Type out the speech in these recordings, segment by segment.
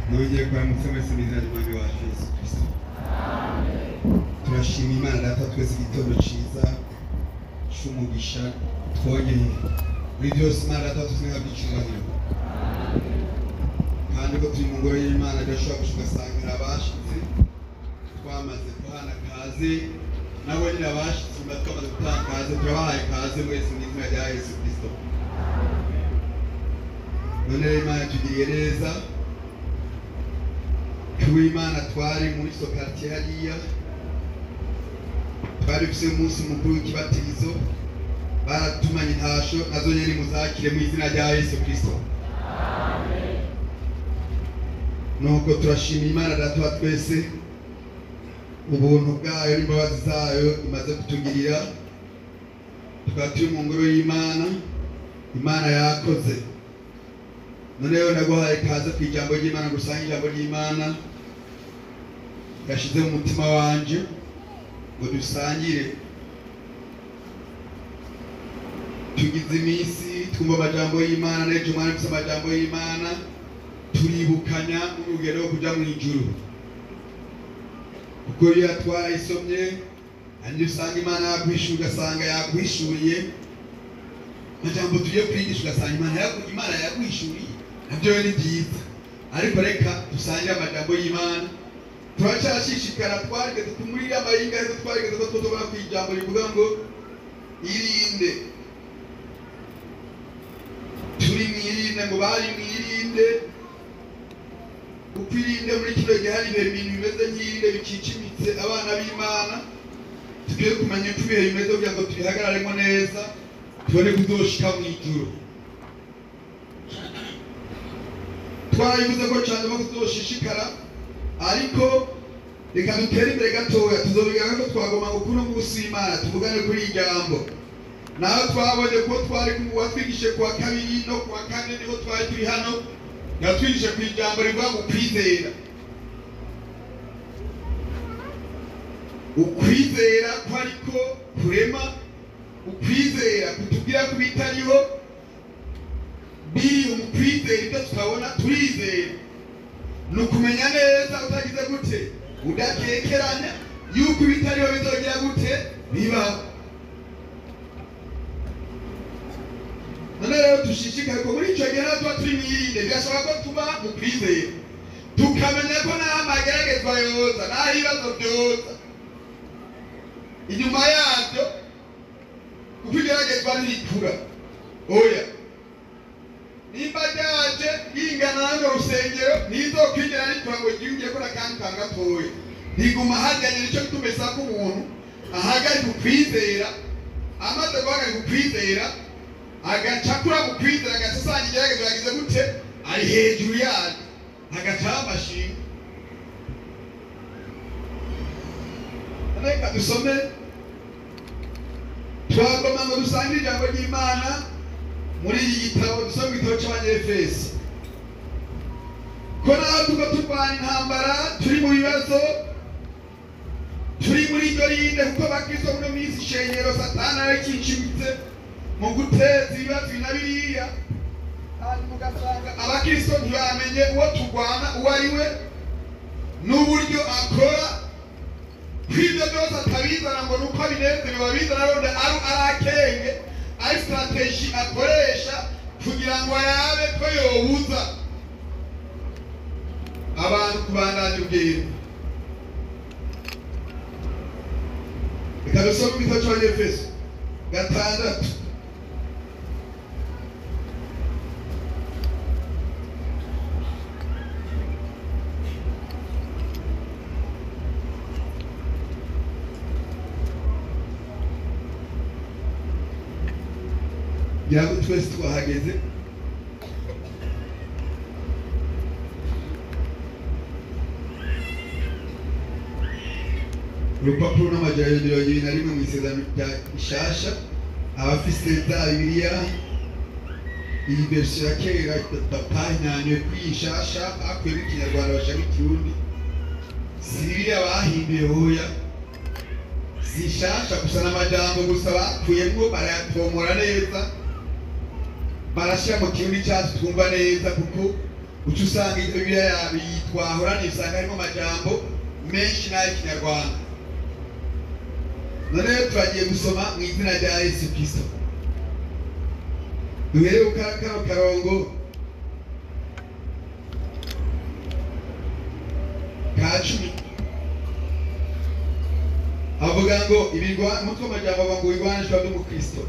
Nongeye kuramutsa mwese mu izina ry'Umwami wacu Yesu Kristo. Turashima Imana Data twese igitondo ciza c'umugisha twongeye muri byose. Imana Data twese ntabwo icyubahiro, kandi ko turi mu ngoro y'Imana birashobora gushika ugasanga abashitsi twamaze guhana kaze, nabo nyine abashitsi mba twamaze gutanga kaze. Turabahaye kaze mwese mu izina rya Yesu Kristo. None rero Imana tugiriye neza. Tuwimana twari muri so quartier hariya, twari dufise umunsi mukuru w'ikibatirizo, baratumanye intasho, nazo nyene muzakire mu izina rya Yesu Kristo. Nuko turashima Imana Data wa twese ubuntu bwayo n'imbabazi zayo imaze kutugirira, tukaba turi mu ngoro y'Imana. Imana yakoze. None rero ndaguhaye kaze ku ijambo ry'Imana, gusange ijambo ry'Imana yashize mu mutima wanje ngo dusangire. Tugize iminsi twumva amajambo y'Imana, n'ejo umwana afise amajambo y'Imana, turibukanya urugendo rwo kuja mu ijuru, kuko iyo twarayisomye hanyuma usanga Imana yaguhishuye, ugasanga yaguhishuriye amajambo tugiye kwigisha, ugasanga Imana yaguhishuriye, nabyo ni byiza. Ariko reka dusangire amajambo y'Imana. Turacyashishikara, twarigeze tumurira amayinga, ariko twarigeze ko tubona ku ijambo rivuga ngo irinde. Turi mwirinde, ngo bari mwirinde, kuko irinde muri kino gihe hari ibihe bintu bimeze nk'irinde bicicimitse abana b'Imana. Tugiye kumenya uko ibihe bimeze kugira ngo tubihagararemo neza, tubone kuzoshika mu ijuru. Twarabivuze ko cyane ko tuzoshishikara, ariko reka dutere imbere gatoya. Tuzobigaga ko twagomba ngo kuno munsi w'Imana tuvugane kuri iri jambo. Naho twabonye ko twari watwigishe kuwa kabiri no kuwa kane, niho twari turi hano, yatwigishe ku ijambo rivuga ngo ukwizera. Ukwizera ko ariko kurema, ukwizera kutubwira ko bitariho biri mu kwizera, ibyo tutabona turizera. Ni ukumenya neza utagize gute, udakekeranya yuko ibitariho bizogera gute bibaho. None rero dushishikare ko muri icyo gihe tuba turi mwirinde, birashoboka ko tuba mu kwizera, tukamenya ko n'aho amageragezwa yoza, n'aho ibibazo byoza inyuma yabyo, kuko igeragezwa ntirikura. Oya, nimba ryaje ringana na runo rusengero, ntizokwigera rikura ngo ryiyongere ko n'akandi kantu gatoya, riguma hajyanye. Nicyo gituma bisaba ko umuntu ahagarika ukwizera, amaze guhagarika ukwizera agaca akura mu kwizera, agaca asanga igeragezwa yagize gute, ari hejuru yaryo, agacaho amashinga. Reka dusome, twagomba ngo dusangire ijambo ry'Imana muri iki gitabo. Dusome igitabo cy'Abanyefeso, ko naho tuko turwana intambara, turi mu bibazo, turi muri iryo rinde, kuko abakristo muri minsi ishengero Satani arakinshimitse mu guteza ibibazo ibi na biriya, hanyuma ugasanga abakristo ntibamenye uwo turwana uwo ari we n'uburyo akora, kw'ibyo byose atabizana ngo nuko abinezerewe, abizana aronda ari akenge, ari stratégie akoresha kugira ngo arabe ko yobuza abantu kubandanya urugendo. Reka dusome igitabo cy'Abanyefeso 6. Ngira ngo twese twahageze. Urupapuro n'amajana 21 mu isezerano rya ishasha. Abafise za Bibiliya, iyi version ya kera batanyanywe kuri iyi nshasha, bakuyemo Ikinyarwanda bashaka Ikirundi. Si Bibiliya bahinduye, hoya, si nshasha gusa, n'amajambo gusa bakuyemwo barayatomora neza, barashyira mu Kirundi cyacu twumva neza, kuko Uca usanga ibyo Bibiliya yitwahorana, usanga harimo amajambo menshi n'ay'ikinyarwanda. None rero turagiye gusoma mu izina rya Yesu Kristo. Duhere ku kano karongo ka 10, avuga ngo umutwe w'amajambo avuga ngo ibigwanishwa by'umukristo.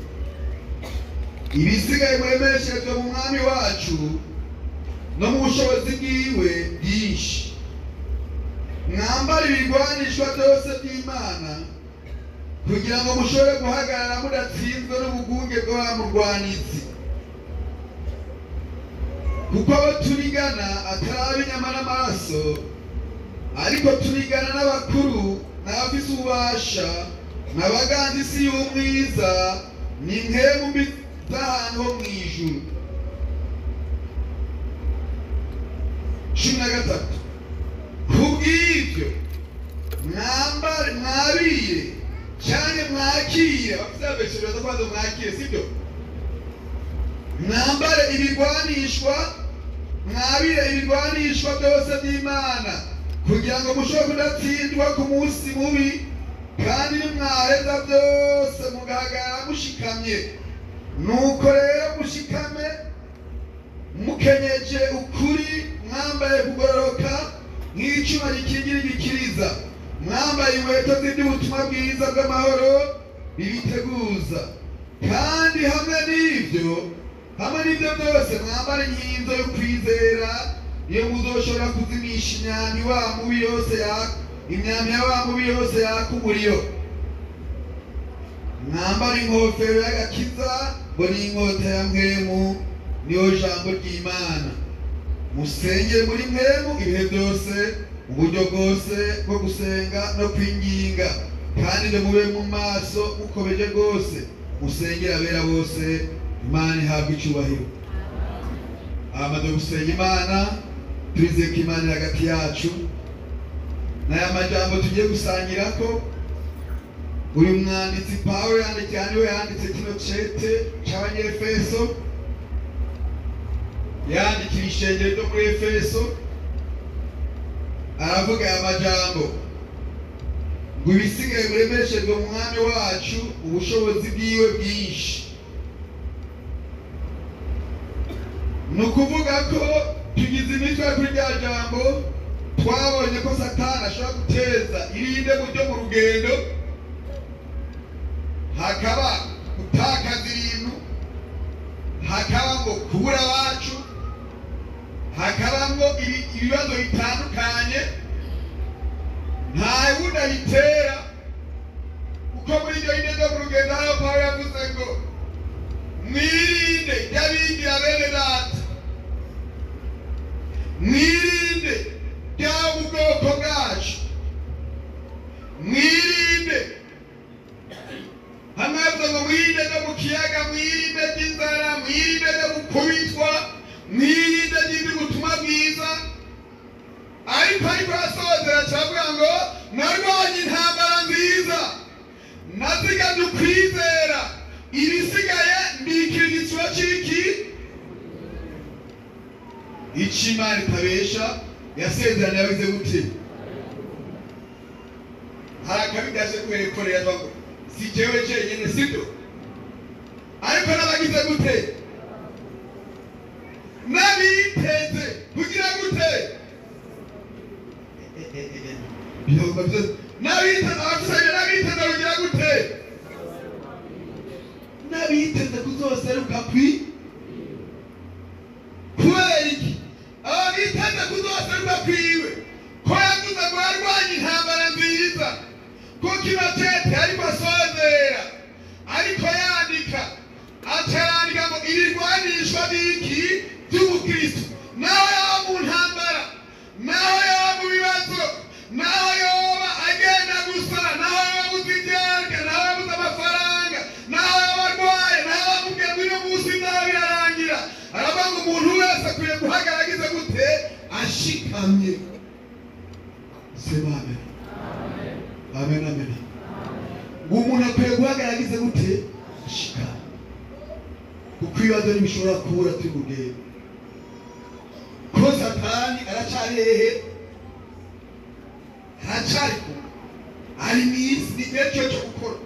Ibisigaye muremesherezwe mu mwami wacu no mu bushobozi bwiwe bwinshi, mwambare ibigwanishwa byose by'Imana kugira ngo mushobore guhagarara mudatsinzwe n'ubugunge bw'abamurwanizi, kuko abo turigana atari ab'inyama n'amaraso, ariko turigana n'abakuru n'abafise ububasha n'abaganza isi y'umwiza n'impwemu mbi z'ahantu ho mw'ijuru. 13. Kubw'ibyo mwambare, mwabire cyane, mwakire. Abafite baza kubanza mwakire, sibyo? Mwambare ibigwanishwa, mwabire ibigwanishwa byose by'Imana kugira ngo mushobore kudatsindwa ku munsi mubi, kandi nimwaheza byose mugahagarara mushikamye. Nuko rero mushikame mukenyeje ukuri, mwambaye kugororoka nk'icuma gikingira igikiriza, mwambaye inkweto z'iby'ubutumwa bwiza bw'amahoro bibiteguza, kandi hamwe n'ibyo byose mwambare inkinzo yo kwizera, iyo muzoshobora kuzimisha imyambi wa mubi yose imyambi ya wa mubi yose yaka umuriro. Mwambare inkofero y'agakiza ngo ni inkota ya mpwemu, niyo jambo ry'Imana. Musengere muri mpwemu ibihe byose, mu buryo bwose bwo gusenga no kwinginga, kandi ngo mube mu maso mukomeje rwose, musengere abera bose. Imana ihabwe icyubahiro. Amaze gusenga Imana, turizeye ko Imana iri hagati yacu. N'aya majambo tugiye gusangira ko uyu mwanditsi Pawulo yandikiye, niwe yanditse kino cete c'Abanyefeso, yandikira ishengero ryo muri Efeso, aravuga aya majambo ngo ibisigaye muremeshejwe mu mwami wacu ubushobozi bwiwe bwinshi. Ni ukuvuga ko tugize imitwe kuri rya jambo, twabonye ko Satani ashobora guteza irinde buryo mu rugendo, hakaba gutakaza ibintu, hakaba ngo kubura abacu, hakaba ngo ibibazo bitandukanye. Nta wundi abitera, kuko muri iryo rinde ryo mu rugendo hariho Pawulo yavuze ngo mwirinde ry'abigira bene data, mwirinde ry'abo bwoko bwacu, mwirinde. Hamwe yavuze ngo mwirinde ryo mu kiyaga, mwirinde ry'inzara, mwirinde ryo gukubitwa, mwirinde ry'iby'ubutumwa bwiza. Ariko arasozera cyavuga ngo narwanye intambara nziza, nazigamye ukwizera, ibisigaye mbikira igitsura c'iki. Ico Imana itabesha yasezeranye yabize gute? Hari akabidashe kuherekorera ngo si jewe jenyine, sibyo? Ariko n'abagize gute? N'abiteze kugira gute? N'abiteze abafisanye, n'abiteze kugira gute? N'abiteze kuzoseruka kwi. Kubera iki? Abiteze kuzoseruka kwiwe, ko yavuze ngo yarwanye intambara nziza, ko kino cete ariko asozera, ariko yandika, acarandika ngo ibirwanishwa biki by'ubukristo. Naho yaba mu ntambara, naho yaba mu bibazo, naho yoba agenda gusa, naho yoba abuze ivyarya, naho yabuze amafaranga, naho yoba arwaye, naho bamubwiye ngo uno munsi nabi birarangira, aravuga ngo umuntu wese akwiye guhagarara agize gute? Ashikamye. Sema amen. Amen, amen. Ngo umuntu akwiye guhagarara agize gute? Ashikamye. Kuko ibibazo ntibishobora kubura turi mu rugendo. Ko Satani aracari hehe? Aracari ku ari mw'isi, ni igihe cyo cyo gukora.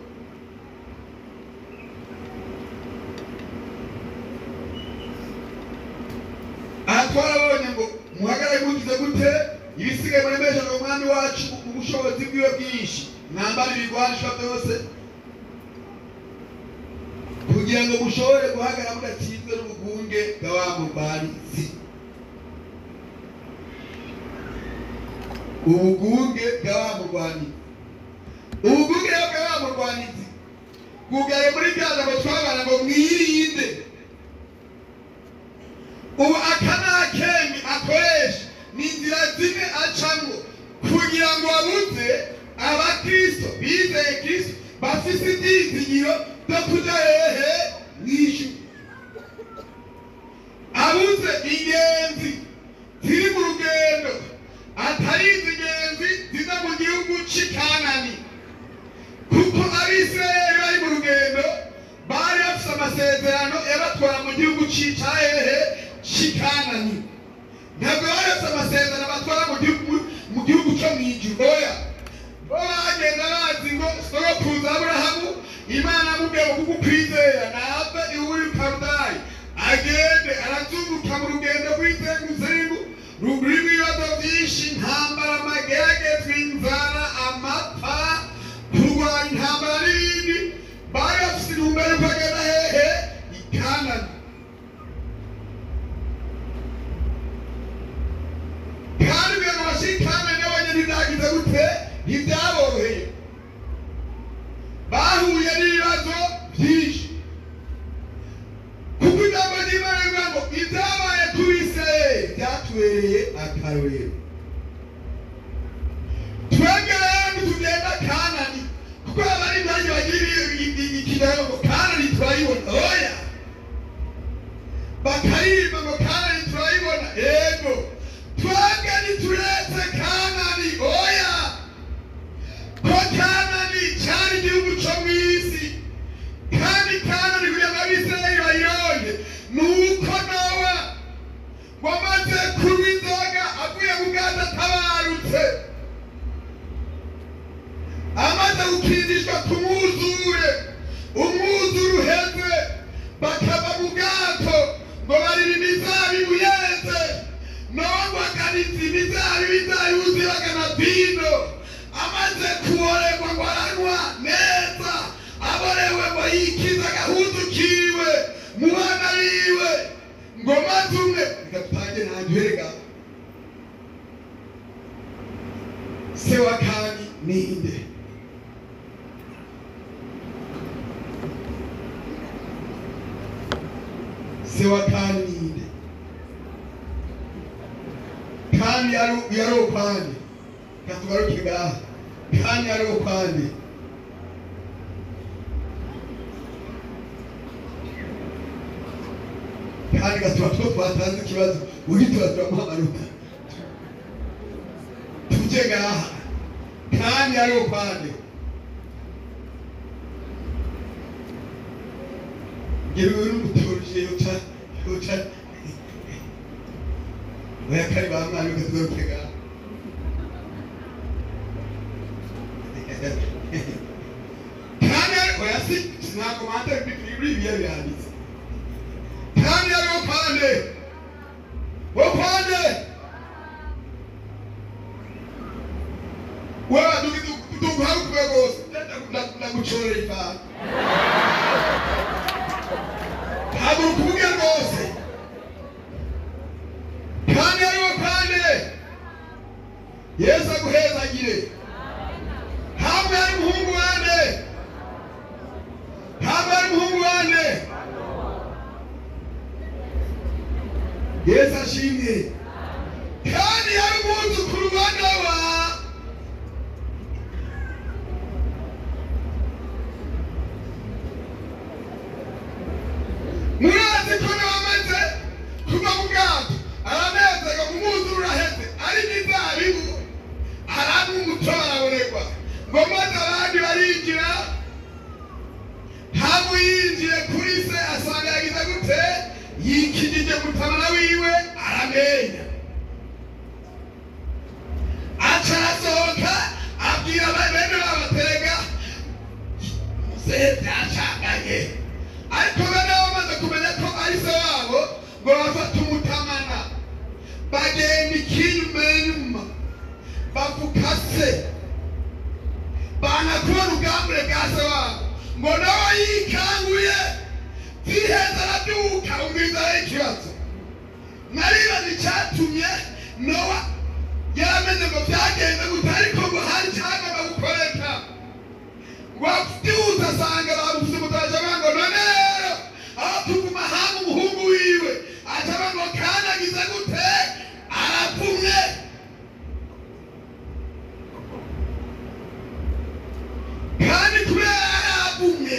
Aha twarabonye ngo muhagarare mugize gute? Ibisigaye muremesheje Umwami wacu mu bushobozi bwiwe bwinshi, mwambare ibigwanisho byose kugira ngo mushobore guhagarara mudatsinzwe n'ubugunge bwa wa murwanizi. Ubugunge bwa wa murwanizi, ubugunge bwa wa murwanizi bwugaye muri bya jambo twabana ngo mwirinde. Ubu aka ni akenge akoresha, ni inzira zimwe acamwo kugira ngo abuze abakristo bizeye Kristo bafise ibyizigiro byo kuja hehe? Mw'ijuru. Abuze ingenzi ziri mu rugendo, atari izi ngenzi ziza mu gihugu c'i Kanani, kuko Abisirayeli bari mu rugendo bari bafise amasezerano yabatwara mu gihugu c'ica hehe? C'i Kanani. Ntabwo bari bafise amasezerano batwara mu gihugu cyo mw'ijuru, oya. Bo bagenda bazi ngo sogokuruza Aburahamu, Imana amubwiye ngo kuko ukwizera nave iwuri Karudayi, agende arazunguruka mu rugendo rw'izenguzengu rurimo ibibazo byinshi, intambara, amageragezwa, inzara, amapfa, kurwanya intambara n'ibindi. Bari bafise intumbero yuko agenda hehe? I Kanani. Kandi kugira ngo bashike i Kanani nabonye ntibyagize gute? Ntibyaboroheye, bahuye n'ibibazo byinshi, kuko ijambo ry'Imana rivuga ngo ibyabaye ku Bisirayeli byatubereye akarorero. Twebwe rero ntitugenda Kanani, kuko abari impande bagira ikiganiro ngo Kanani turayibona, oya. Bakaririmba ngo Kanani turayibona, yego. Twebwe ntituretse Kanani, oya. Ko Kanani cyari igihugu cyo mu isi, kandi Kanani kugira ngo Abisirayeli bayironke ni uko Nowa wamaze kunywa inzoga avuye mu bwato atabarutse, amaze gukindishwa ku mwuzure, umwuzure uheze bakava mu bwato ngo barira imizabibu yeze. Nowa ngo aganiza imizabibu, imizabibu yuzuye bagana vino. Amaze kuborerwa ngo aranywa neza, aborewe ngo yikiza agahuzu kiwe mu bana biwe, ngo maze umwe reka dutange ntange se wa Kani ninde? Se wa Kani ninde? Kani yari ukwande, katugaruke ngaha. Kani yari ukwande. Kandi gatuba two twatanze ikibazo, uhitura turamuha amanota. Tuje ngaha. Kani yari ukwande. Ngira uyu n'umuturije yoca yoca. Oya kari ba mwana katugaruke ngaha. Kandi oya si sinakomanta bibiri biranditse. Kandi yari ukwande. Ukwande. Wewe duharuka rwose ndagucorera ipantaro. Haguruka uvuge rwose. Kandi yari ukwande. Yesu aguhezagire. Hamwe ari umuhungu wande. Hamwe ari umuhungu wande. Yesu ashimwe. Kandi yari umwuzukuru wa Nowa. Murazi ko Nowa amaze kuva mu bwato aranezerwa, umwuzure uraheze, ari imizabibu aranywa umutobe arabonerwa, ngo maze abandi barinjira. Hamu yinjiye kuri se asanga yagize gute? Yikijije mutamana wiwe aramenya. Byacanganye, ariko bene bamaze kumenya ko ari se wabo, ngo bafate umutamana bagenda ikinyumenyuma bavuka se, banga kubona ubwambure bwa se wabo. Ngo nawe yikanguye ziheza arabyuka, umwiza y'ikibazo. Naribaza icyatumye Nowa yaramenye ngo byagenze gute, ariko ngo hari icyagomba gukoreka. Ngo abyutse asanga bamuvuze umutaje, ngo none rero aho kuguma hamwe umuhungu wiwe acaba ngo kanagize gute, arapfumye. Kandi kubera yarapfumye,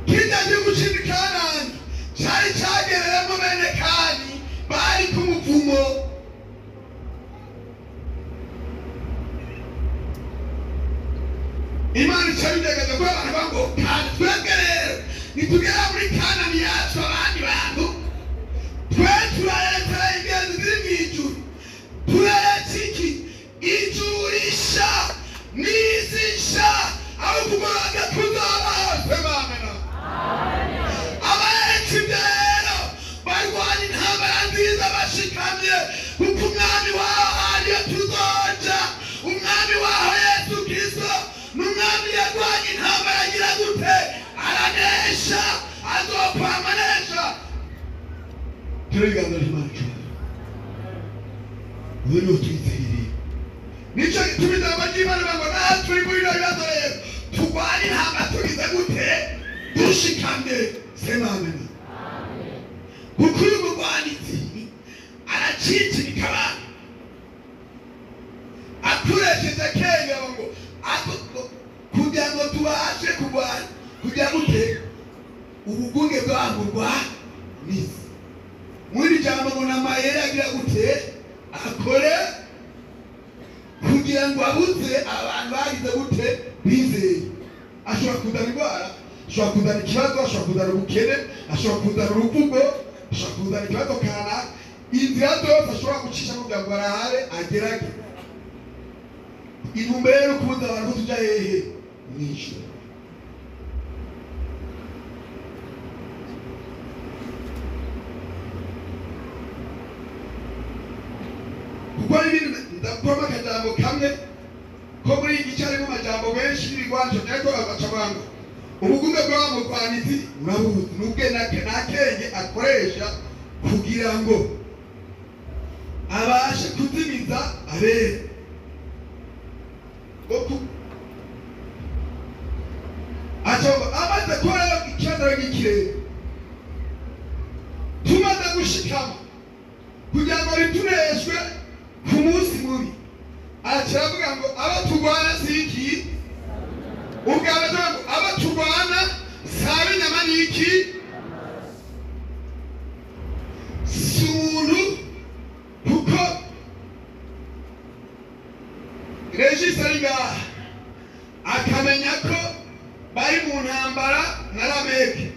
kijya gihugu cy'i Kanani cyari cyagereramo bene Kani bari ku muvumo. Imana ica bigaragaza ko abantu bavuga ngo kandi twebwe rero nitugera muri Kanani yacu, abandi bantu twe turareta ingenzi ziri mu ijuru, turareta iki ijuru risha n'isi nsha, aho kugororoka kuzaba hose. Bamena abaretse ibyo rero barwanya intambara nziza bashikamye, kuko umwami waho hariyo tuzoja, umwami waho Yesu Kristo ni umwami yarwanya intambara agira gute, aranesha, azokwama anesha. Turi ibiganza by'Imana cyane, ubu niho twizereye. Nicyo gituma ijambo ry'Imana rivuga ngo natwe turi muri bino bibazo rero turwane intambara tugize gute, dushikamye. Sema amen. Kuko uyu mugwanizi aracicirika abantu akoresheje akenge ngo kugira ngo tubashe kurwana, kugira gute ubugunge bwamburwa n'isi. Muri iri jambo ngo n'amayeri agira gute akore kugira ngo abuze abantu bagize gute bizeye. Ashobora kuzana indwara, ashobora kuzana ikibazo, ashobora kuzana ubukene, ashobora kuzana uruvugo, ashobora kuzana ikibazo kanaka. Inzira zose ashobora gucisha kugira ngo arabe agerage. Intumbero yo kubuza abantu ko tuja hehe mw'ijuru. Kuko ibintu ndakuramo akajambo kamwe ko muri iki gice harimo amajambo menshi y'ibigwanisho, ariko agaca ngo ubugume bwa mugwanizi urabuzi n'ubwe n'akenge akoresha kugira ngo abashe kuzimiza abere. Amaze kubona ikibazo gikirere, tumaze gushikama kugira ngo bituneshwe ku munsi mubi. Aravuga ngo abo turwana si iki, ubwo aravuga ngo abo turwana si ab'inyama ni iki, si umuntu. Kuko Regis ari ngaha akamenya ko bari mu ntambara na Lameki.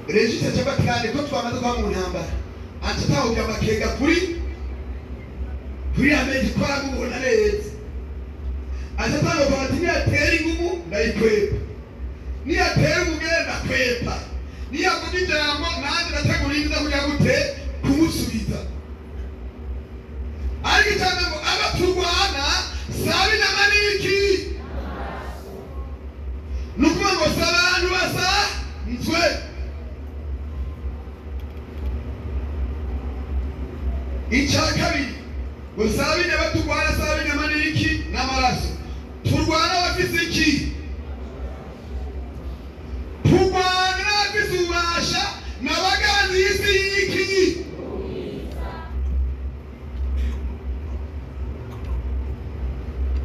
Regis aca kandi ko twamaze kuba mu ntambara, aca atahubya amakenga kuri Lameki ko aramubona neza. Aca atahubya ati niyatera ingumu ndayikwepa, niyatera umugere ndakwepa, niyavuga ijambo nanjye ndategura inza kugira gute kumusubiza. Ariko cyane ngo aba turwana si ab'inyama n'iki, ni ukuvuga ngo si abantu basanzwe. Icya kabiri ngo si ab'inyama turwana, si ab'inyama n'iki n'amaraso. Turwana abafise iki? Turwana n'abafise ububasha n'abaganzi y'isi y'iki.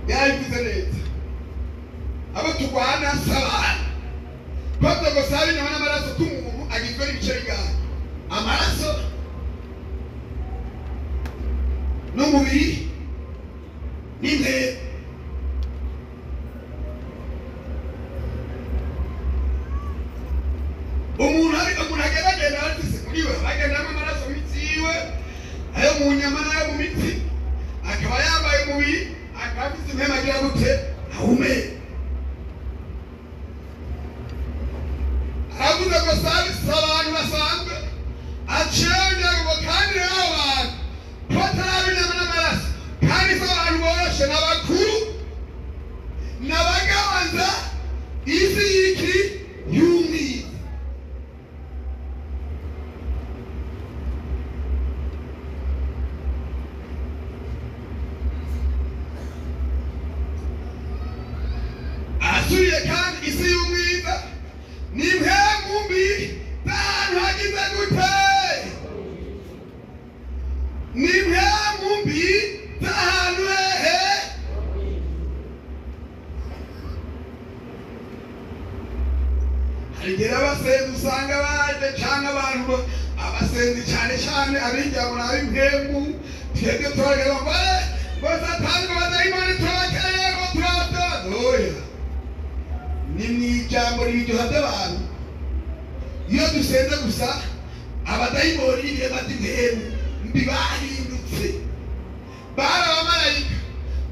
Yarabivuze neza, abo turwana si abantu. Bavuga ngo si ab'inyama n'amaraso, ko umuntu agizwe n'ibice bingahe? Amaraso n'umubiri n'intebe. Umuntu ariko umuntu ageragenda arafise muri we, agendamo amaraso mu mitsi yiwe, ayo mu nyama n'ayo mu mitsi, akaba yambaye umubiri, akaba afise Asubiye kandi isi y'umwiza ni impemu mbi z'ahantu hagize gute? Ni impemu mbi z'ahantu hehe? Hari igihe abasenzi usanga baje canke abantu abasenzi cane cane abijyamo n'ab'impemu, twebwe turagera ngo ngo Satani ngo abadayimoni turabakeneye ngo turabataza. Oya, ni mw'ijambo ribiryoha by'abantu. Iyo dusenze gusa abadayimoni n'ibirema by'impemu mbi bahindutse, bari abamarayika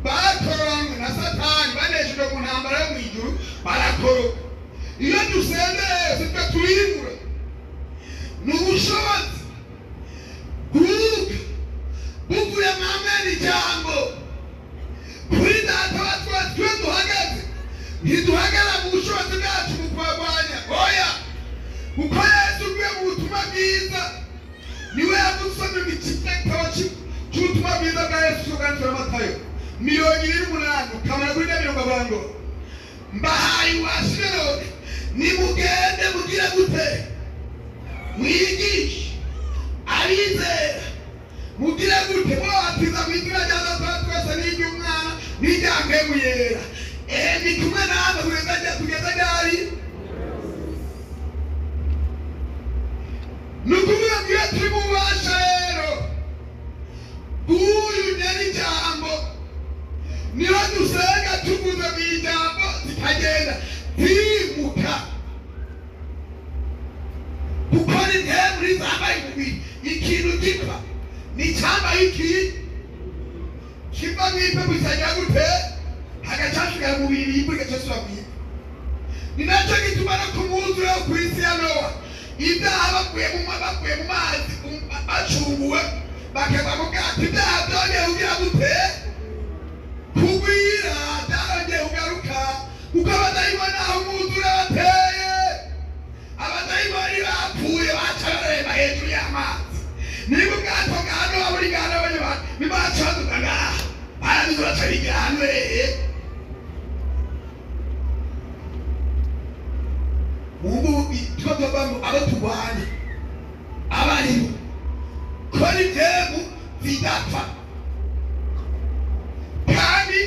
bakoranywe na Satani, baneshejwe mu ntambara yo mw'ijuru, barakoroka. Iyo dusenze rero sitwe turibura, ni ubushobozi bw'uka buvuye mwamene ijambo kuri Data wa twese. Twe duhagaze, ntiduhagarara mu bushobozi bwacu mu kubagwanya, oya, kuko Yesu uvuye mu butumwa bwiza niwe yavuze. Usomye mu gitabo cy'ubutumwa bwiza bwa Yesu bwanditswe na Matayo 28 ukamara kuri mirongo ngo mbahaye ububasha none, nimugende mugire gute? Mwigishe abizera, mugire gute? Mubabatiza mu izina rya Data wa twese n'iry'Umwana n'irya Mpwemu Yera. Ndi kumwe namwe kugeza ryari? Ni ukuvuga ngo iyo turi mu bubasha rero bw'uyu nyar'ijambo, niho dusenga tuvuze mu ijambo zikagenda zimuka, kuko ni impemu ntizambaye umubiri. Ikintu gipfa ni icyambaye iki? Kiva mu ipe kikajya gute? Hagaca hasigara umubiri, ivu rigaca risubira mu ivu. Ni nacyo gituma no ku mwuzure wo ku isi ya Nowa, ibyaha bavuye mu mazi bacunguwe bakava mu bwato, ibyaha byongeye kugira gute? Kugwira, byarongeye kugaruka, kuko abadayimoni aho umwuzure bateye, abadayimoni bapfuye baca barareba hejuru y'amazi. Niba ubwato bwa Nowa buri bwa Nowa, nibaca baduka ngaha, barabizi, baca bigira ahantu hehe? Mungu tuba tuvuga ngo abo turwanya abaribo ko ari impemu zidapfa, kandi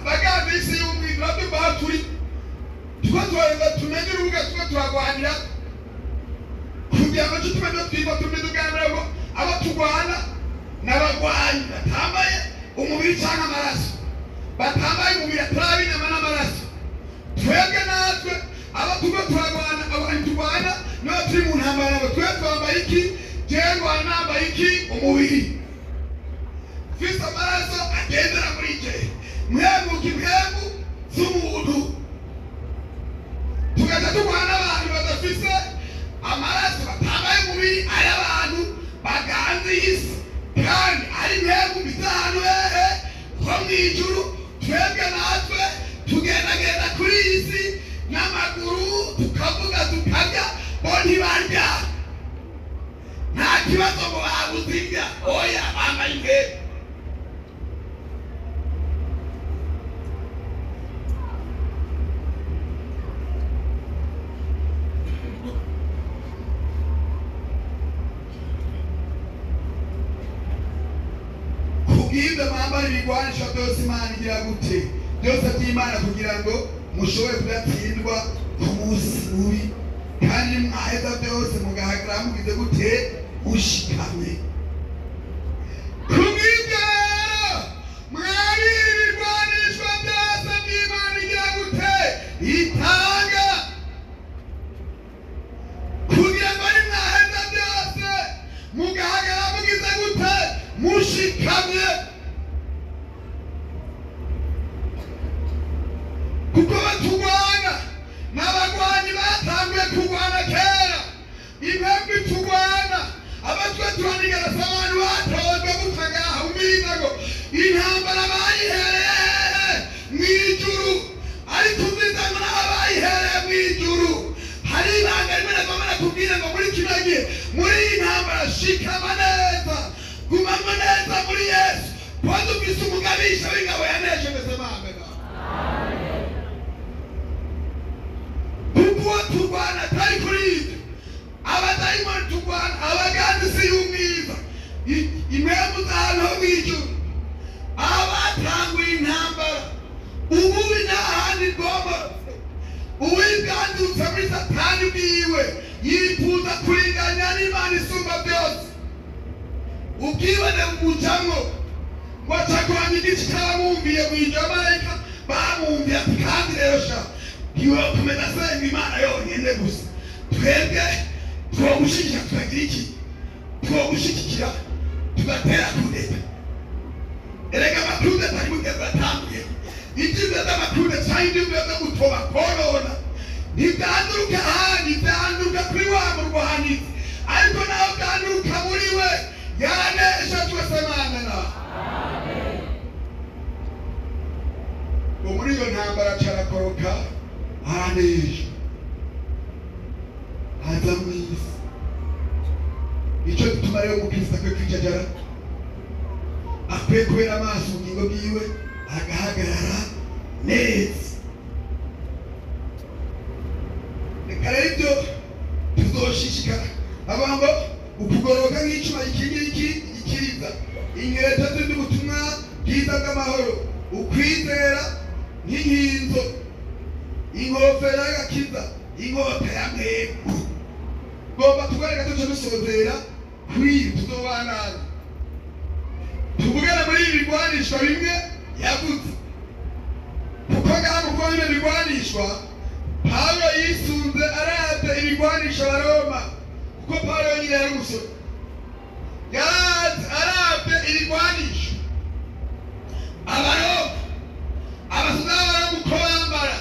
abaganza isi y'umwiza urabyumva, aho turi tuba turareba tumenye urubuga tuba turarwanira kugira ngo tumenye twiva tumenye ubwa ngo abo turwana n'abagwanyi batambaye umubiri cyangwa amaraso, batambaye umubiri, atari inyama n'amaraso. Twebwe natwe abo tuba turarwana, abantu turwana niba turi mu ntambara nabo, twe twambaye iki? Jewe ndwana nambaye iki? Umubiri, mfise amaraso agendera muri je, mwemuka impemu z'umuntu. Tugaca turwana n'abantu badafise amaraso, batambaye umubiri, ari abantu baganze isi kandi ari impemu mbi z'ahantu hehe? Ho mw'ijuru. Twebwe natwe tugendagenda kuri iyi si n'amaguru, tukavuga, tukarya, bo ntibarya. Nta kibazo ngo babuze indya, oya, bambaye impemu. Kubw'ibyo mwambara ibigwanisho byose Imana igira gute? Byose by'Imana, kugira ngo mushobore kudatsindwa ku munsi mubi, kandi mwaheza byose mugahagarara mugize gute? Mushikamye. Kubw'ibyo rero mwabira ibirwanishwa byose by'Imana igira gute? Itanga, kugira ngo nimwaheza byose mugahagarara mugize gute? Mushikamye. Kuko baturwana n'abagwanyi batanguye kurwana kera. Impembe turwana, abatwe turanigarasa, abantu batojwe gupfa ngaha umwiza ngo intambara bayihereye mw'ijuru, ariko umwiza ngo naho bayihereye mw'ijuru hari ibanga rimwe nagomba nakubwira ngo muri kino gihe, muri iyi ntambara, shikama neza, gumamo neza muri Yesu, kuko dufise umugabisha w'ingabo yanesheje. Mambe. Turwana atari kuri ibyo, abadayimoni turwana, abaganza isi y'umwiza, impemu z'ahantu ho mw'ijuru, abatanguye intambara. Ububi nta handi bwomotse. Uwibwandutse muri Satani bwiwe yifuza kuringanya n'Imana isumba byose, ubwibone bumucamwo ngo acakuranya igice cy'abamwumviye mu ijoro. Abamarayika bamwumviye ati: "Kandi rero sha, ntiwokomeza asenga Imana yonyine gusa, twebwe twogushyigikira, tukagira iki, twogushyigikira tugatera kudeta." Erega amakudeta ari mu gihe batanguye ibyumba by'amakudeta cyangwa ibyumba byo gutoba konona, ntibyanduruka ahandi, byanduruka kuri wa murwanizi. Ariko nawe byanduruka muri we, yanesha. Twese mana nawe ngo muri iyo ntambara carakoroka, aranesha, aza mu isi. Nicyo gituma rero umukristo akwiye kwijajara, akwiye kubera amaso ubugingo bwiwe, agahagarara neza. Reka rero ibyo tuzoshishikara. Avuga ngo ukugororoka nk'icuma gikingira iki gikiriza, inkweto z'ubutumwa bwiza bw'amahoro, ukwizera nk'inkinzo, inkofero y'agakiza, inkota ya mpemu. Ngomba tugareka tuce dusozera kuri ibi, tuzobandanya tuvugane muri ibi bigwanishwa bimwe yavuze, kuko ngaha mu kubona bino bigwanishwa, Pawulo yisunze aravye ibigwanisha Abaroma, kuko Pawulo nyine yari umusore, yarazi aravye ibigwanisho Abaroma, abasoda b'Abaroma uko bambara,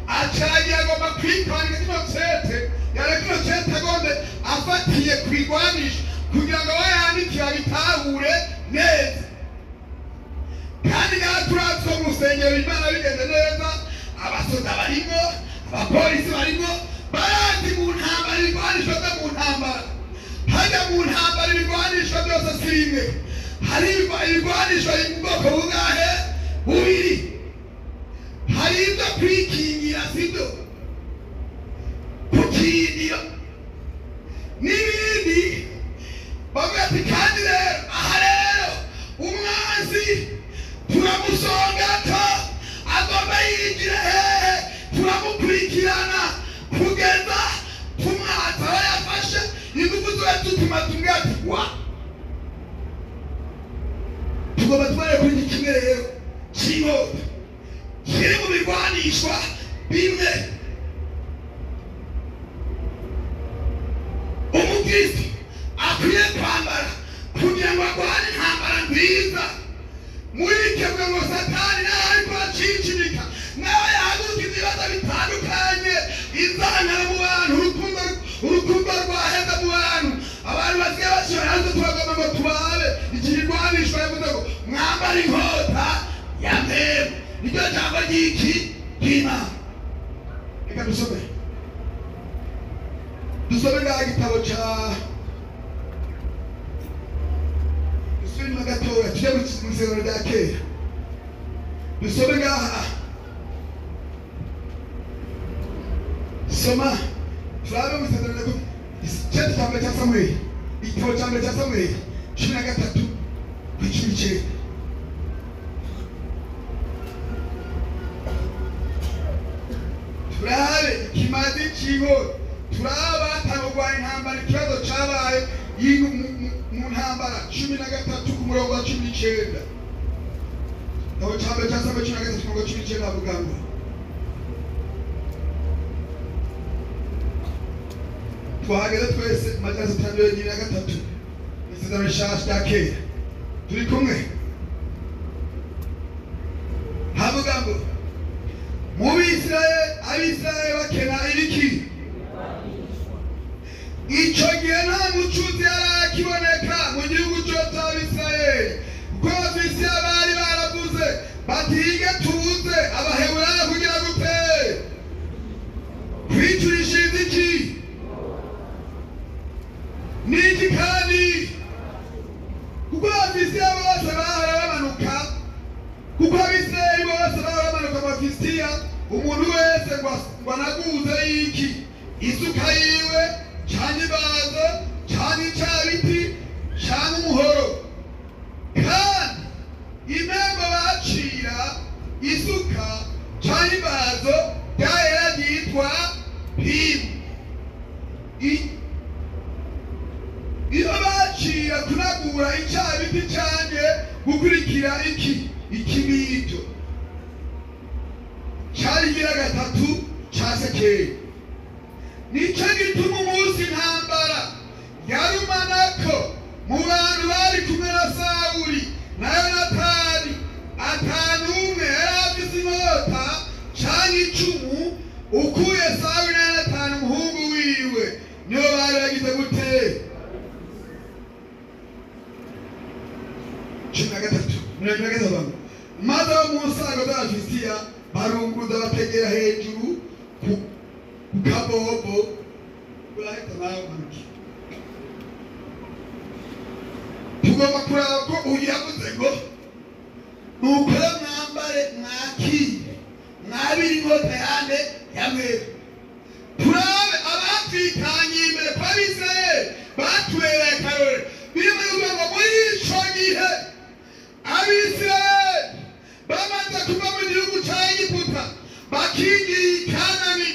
acagiye agomba kwipanga kino cete, yari kino cete agombe afatiye ku igwanisho kugira ngo abayandikiye babitahure neza. Kandi ngaha turazi ko mu rusengero Imana bigenze neza, abasoda barimo, abapolisi barimo, barazi mu ntambara ibigwanisho byo mu ntambara. Hajya mu ntambara ibigwanisho byose si bimwe. Hari ibigwanisho biri mu bwoko bungahe? Bubiri. Hari ibyo kwikingira, sibyo kukingira n'ibindi. Bavuga ati: "Kandi rero aha rero umwanzi turamusonga ko agomba yinjira hehe, turamukurikirana kugeza tumwatsa aho yafashe ingufu ziwe, tutuma tumubwira ati wa." Tugomba tubare kuri iki kimwe rero cy'inkota kiri mu bigwanishwa bimwe umukristo akwiye kwambara kugira ngo arwane intambara nziza. Muri ikebwe ngo Satani nawe ariko aracincirika, nawe yahaguruka ibibazo bitandukanye, inzangano mu bantu, urukundo, urukundo rwaheze mu bantu, abantu basigaye bashobora hanze. Turagomba ngo tubabe iki kigwanishwa yavuze ngo mwambare inkota ya mpemu, niryo jambo ry'iki ry'Imana. Reka dusome ngaha igitabo ca, dusubire inyuma gatoya, tujye mu isezerano rya kera, dusome ngaha. Soma turabe mu isezerano rya icete cya mbere cya Samweli, igitabo cya mbere cya Samweli 13 ku 19. Turabe ikimazi cy'inkota, turabe batangurwanya intambara, ikibazo cabaye mu ntambara. 13 ku murongo wa 19, igitabo cya mbere cya Samweli 13 ku murongo wa 19, havuga ngo twahageze twese, amajana 623, isezerano rishasha rya kera, turi kumwe. Havuga ngo mu Bisirayeli, Abisirayeli bakena ibiki? Ico gihe nta mucuzi yari akiboneka mu gihugu cyose cy'Abisirayeli, kuko Abafilisitiya bari baravuze bati: "Hige tuze Abaheburayo kugira gute? Kwicurishiriza iki n'iki?" Kandi kuko Abafilisitiya bose bahora bamanuka, kuko Abisirayeli bose bahora bamanuka mu Bafilisitiya, umuntu wese ngo anaguze iki Isuka yiwe canke ibazo canke icabiti canke umuhoro. Kandi impembo bacira isuka canke ibazo ryahera ryitwa pimu. Iyo bacira kunagura icabiti canke gukurikira iki ikibito cari igira gatatu ca sekeli. Nico gituma umunsi intambara yarumanako mu bantu bari kumwe na Sawuli na Yonatani, atanumwe yari afise inkota canke icumu, ukuye Sawuli na Yonatani umuhungu wiwe, nibo bari bagize gute? 13 43. Maze abo mu nsago z'Abafilisitiya barunguruza bategera hejuru ku kabobo, urahita nawe umanuke. Tugomba kuraba ko uyu yavuze ngo nukore mwambare mwakire mwabire inkota yande ya mwebwe. Turabe abatwitangiye imbere kwa Abisirayeli batubereye akarorero. Birimo kuvuga ngo muri ico gihe Abisirayeli bamaze kuva mu gihugu ca Egiputa bakingira i Kanani,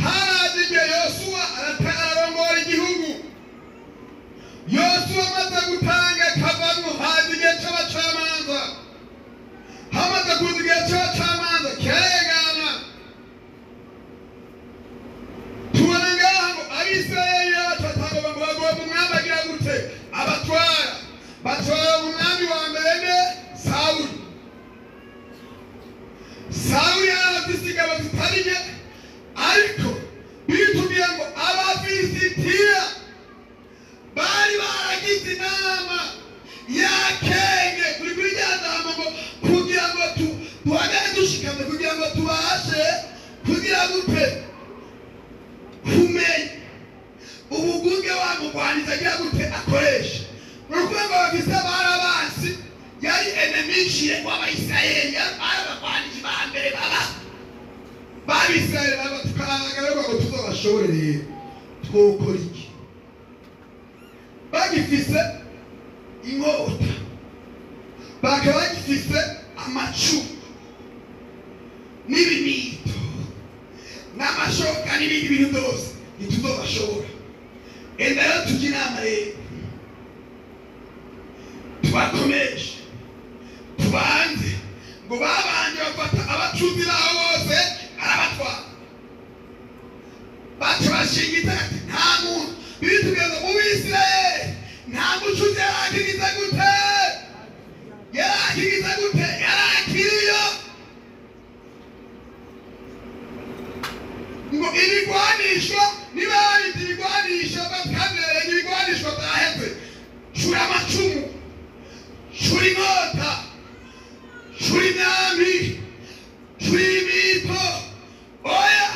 haraje igihe Yosuwa ararongora igihugu. Yosuwa amaze gutanga kavamwo, haza igihe c'abacamanza. Hamaze kuza igihe c'abacamanza kirarengana. Tubona ngaha ngo Abisirayeli bacu batangwa ngo bagomba umwami agira gute? Abatwara. Batwara umwami wa mbere ne Sawuli. Sawuli yari afise ingabo zitari nke, ariko bitubwiye ngo Abafilisitiya bari baragize inama y'akenge kuri kuri rya jambo ngo kugira ngo duhagarare dushikamye, kugira ngo tubashe kugira gute? Kumenya ubugunge wa mugwaniza agira gute akoresha. Ni ukuvuga ngo bafise barabansi, yari enemiciye w'Abayisirayeli, yari abagwaniji ba mbere baba b'Abisirayeli. Baba tukaranga ngo tuzobashobore rero twokora iki? Bagifise inkota, bakaba bagifise amacumu n'ibimito n'amashoka n'ibindi bintu byose, ntituzobashobora. Enda rero tujye inama rero, tubakomeshe, tubanze. Ngo babanje bafata abacuzi babo bose arabatwara, baca bashinga itati. Nta muntu, bitubwiye ngo mu Bisirayeli nta mucuzi yarakigize gute? Yarakigize gute? Yarakiriyo. Ngo ibigwanisho, niba babita ibigwanisho, batwemereye ibigwanisho byaheze, cura amacumu, cura inkota, cura imyambi, cura imito. Oya,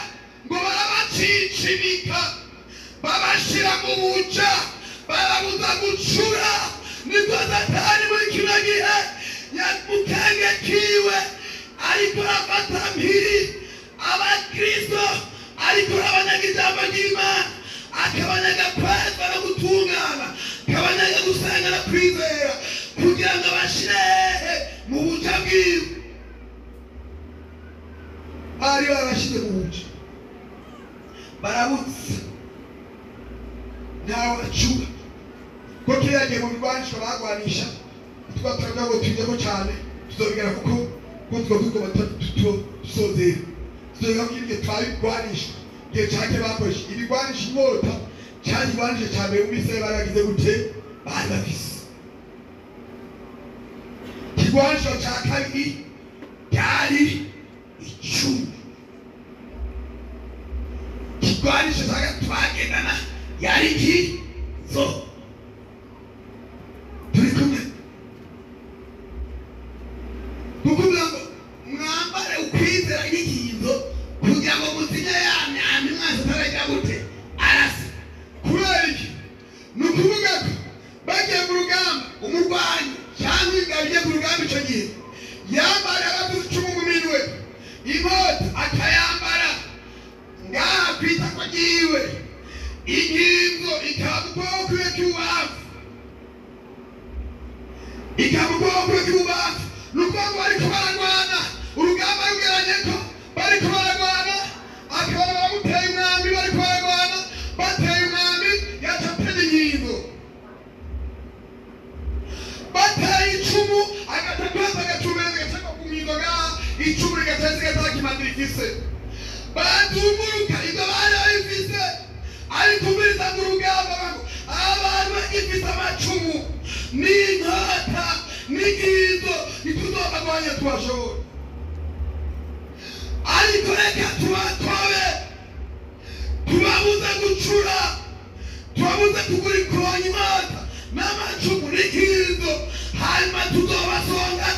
ngo barabacicibika, babashira mu buja, barabuza gucura. Nibwo Satani muri kino gihe mu kenge kiwe ariko arafata mpiri abakristo, ariko arabanyaga ijambo ry'Imana, akabanyaga kwezwa no gutungana, akabanyaga gusenga no kwizera, kugira ngo abashire hehe? Mu buja bwiwe. Bari barashize mu buja, barabutse, ntawe acura ko kiriya gihe mu bigwanisho bagwanisha. Tuba turavuga ngo tujyemo cyane, tuzobigera kuko ko tuba tugomba tusozera, tuzobigera ko igihe twabigwanisha, igihe cake bakoresha ibigwanisha. Inkota cyari ikigwanisho cya mbere mu Bisirayeli bari bagize gute? Bari bafise. Ikigwanisho cya kabiri ryari icumu. Ikigwanisho cya gatatu bagendana yari iki? Zo turi kumwe kukuvuga ngo mwambare ukwizera nk'ikinzo kugira ngo muzinye ya myambi mwese ataragira gute? Arasa. Kubera iki? Ni ukuvuga ko bagiye mu rugamba, umurwanyi cyangwa ingabo igiye ku rugamba icyo gihe yambara abavuze icumu mu minwe, inkota akayambara ngaha ku itako ryiwe. mu kuboko kwiwe kw'ibubamfu, ikaba mu kuboko kwiwe kw'ibubamfu. Ni ukuvuga ngo bariko baragwana, urugamba rugeranye ko bariko baragwana, akaba baramuteye umwambi, bariko baragwana bateye umwambi, yaca atera inkinzo, bateye icumu agaca kweza agacumereza agaca ku nkinzo ngaha, icumu rigaca risigara kimanira ifise. Bazunguruka ibyo bari babifise, ariko umviriza ngo urugamba ngo abantu bagifise amacumu n'inkota n'inkinzo ntituzobagwanya tubashobora, ariko reka tubatobe, tubabuze gucura, tubabuze kugura ikonya inkota n'amacumu n'ikinzo, hanyuma tuzobasonga,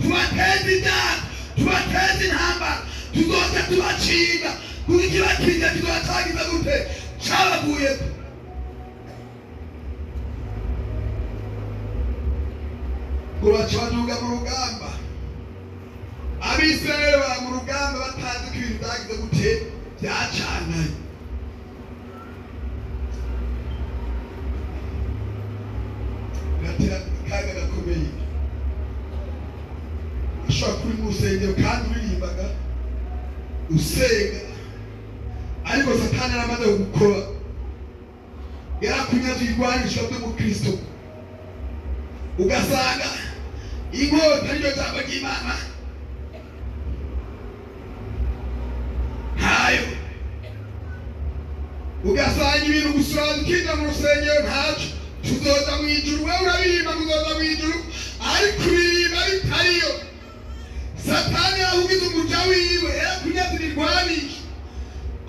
tubateze ibyago, tubateze intambara, tuzoca tubacinga, kuko ikibakinga kizoba cagize gute? Cabaguyeko. Ngo baca baduga mu rugamba, Abisirayeli baba mu rugamba batazi ko ibintu vyagize gute? Vyacananye. Biratera akaga gakomeye. Ashobora kuba uri mu rusengero kandi uririmbaga usenga, ariko Satani yaramaze kugukora, yarakunyaze ibigwanisho by'umukristo, ugasanga inkota niryo jambo ry'Imana ntayo, ugasanga ibintu gusa ukinjira mu rusengero ntaco, tuzoza mu ijuru, wewe urabirimba ngo uzoza mu ijuru, ariko uririmba bitariyo. Satani yarahugize umuja wiwe, yarakunyaze ibigwanisho,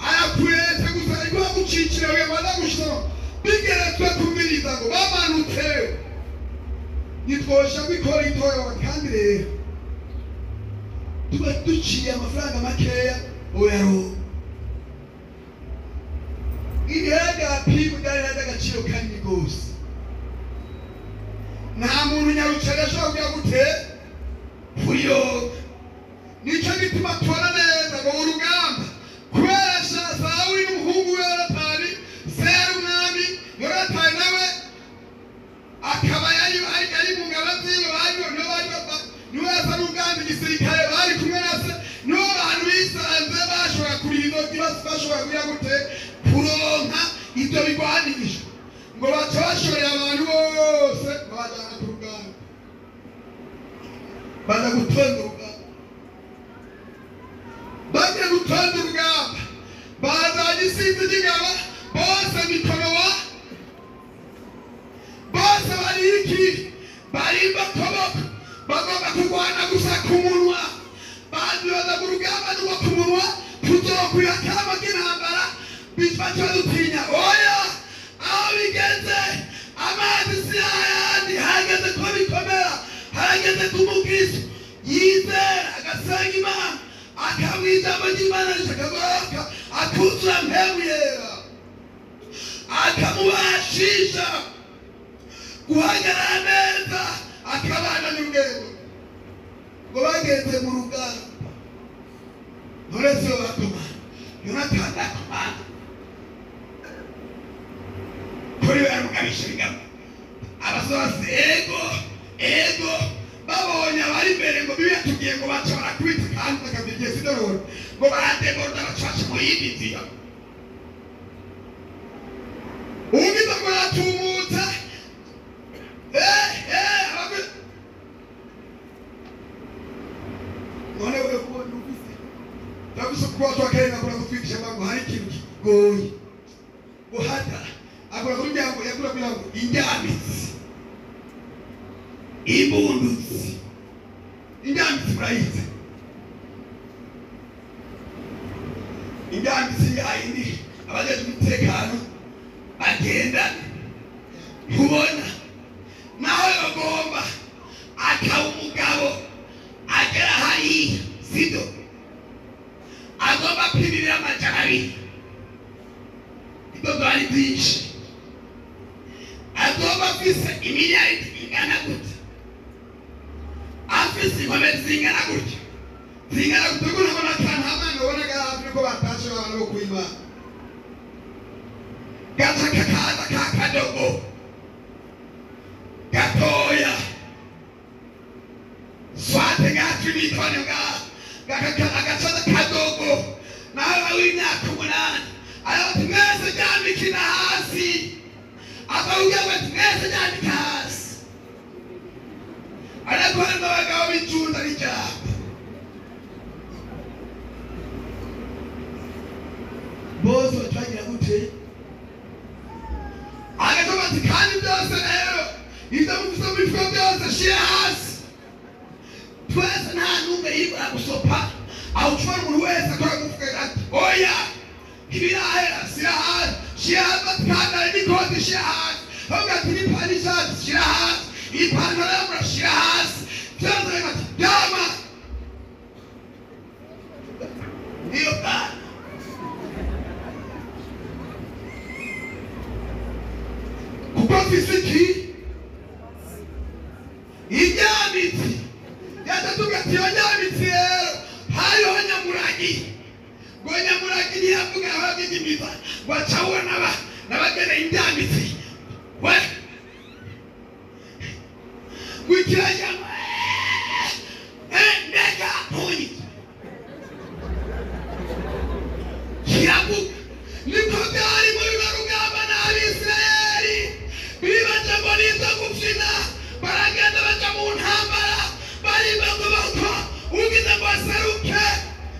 arakureta gusa, ariko agucikira wemaza gushoma bigeretswe kumviriza ngo bamanutse nitwosha kwikora itora. Kandi rero tuba duciye amafaranga makeya, oyaronka ihera rya pimu ryari ry'agaciro kanini rwose. Nta muntu nyarucari ashobora kugira gute kurironka. Nico gituma tubona neza ngo urugamba kubera Sawuli n'umuhungu we Yonatani, se yari umwami, Yonatani nawe akaba yari ari mu ngabo ziwe, bari nibo bari niwe yasa n'ugamba igisirikare, bari kumwe na se, nibo bantu bisanze bashobora kuriha izo, bashobora kugira gute? Kuronka ibyo bigwanisho. Ngo baca bashorera abantu bose babajana ku rugamba, baza gutonda urugamba, bagiye gutonda urugamba, bazanye isinzi ry'ingabo bose mikono wa bose bariki barimba koboko, bagomba kurwana gusa ku munwa. Baza ku rugamba n'uwo ku munwa, tuzokwira akamo k'intambara baca badutinya. Oya, aho bigeze amazi si ayandi, harageze ko bikomera, harageze ko umukristo yizera agasenga Imana, akamwa ijambo ry'Imana rishakagoroka, akuzura mpemu yera, akamubashisha guhagarara neza, akabana n'urugendo. Ngo bageze mu rugamba none sibo bakomanda, Yonatani akomanda kuri we yaramugabisha ingabo, abasozi ego ego babonye abari imbere ngo bibe tugiye, ngo baca barakubita kandi bakabira sidororo, ngo baradebora baca baca mu yindi nzira. Ugize ngo aratumutse, none wewe kubona ufise ndabise kuba twakenda akora kutwigisha ngo hari ikintu kigoye guhata, akora kugira ngo yakura kugira ngo indyamizi imbunduzi, indyamizi murayizi, indyamizi yayindi abajejwe umutekano bagendana, ntubona naho yogomba akaba umugabo agera hariya sibyo, agomba apimira 200, ibyo byari byinshi, agomba afise imiliyaridi ingana gutya, afise inkombe zingana gutya, zingana gutya, ubona akantu abana ubona hafi niko batashe abantu bo kuima, gaca kakaza ka kadogo. Dufate ngacu n'ikoni ngaha agacaza kadogo nawe w'imyaka 8 arabati mwese ryamikina hasi akavuga ati mwese ryamika hasi ariko harimo abagabo b'icunda n'ijambo bose bacagira gute agatoba ati kandi byose rero ibyo mufise mu mifuko byose shira hasi twese nta n'umwe yibura gusopa aho ushobora umuntu wese akora umufuka ati oya ibirahera shira hasi shira hasi ati kandi hari n'ikoti shira hasi bavuga ati n'ipantaro y'ishati shira hasi ipantaro y'amura shira hasi byose ati ryama niyo bwana kuko mfise iki inyamitsi yatatuga ati iyo nyamitsi rero hariho nyamuragi ngo nyamuragi ntiyavuga ababigimiza ngo acahura n'abageneye indyamitsi we ngo ikirajyamo mbega ntunyite kiravuga niko byari muri runo rugamba n'Abisirayeli bibaje ngo nizo gufina baragenda baja mu ntambara barimba ngo bapfa ugize ngo aseruke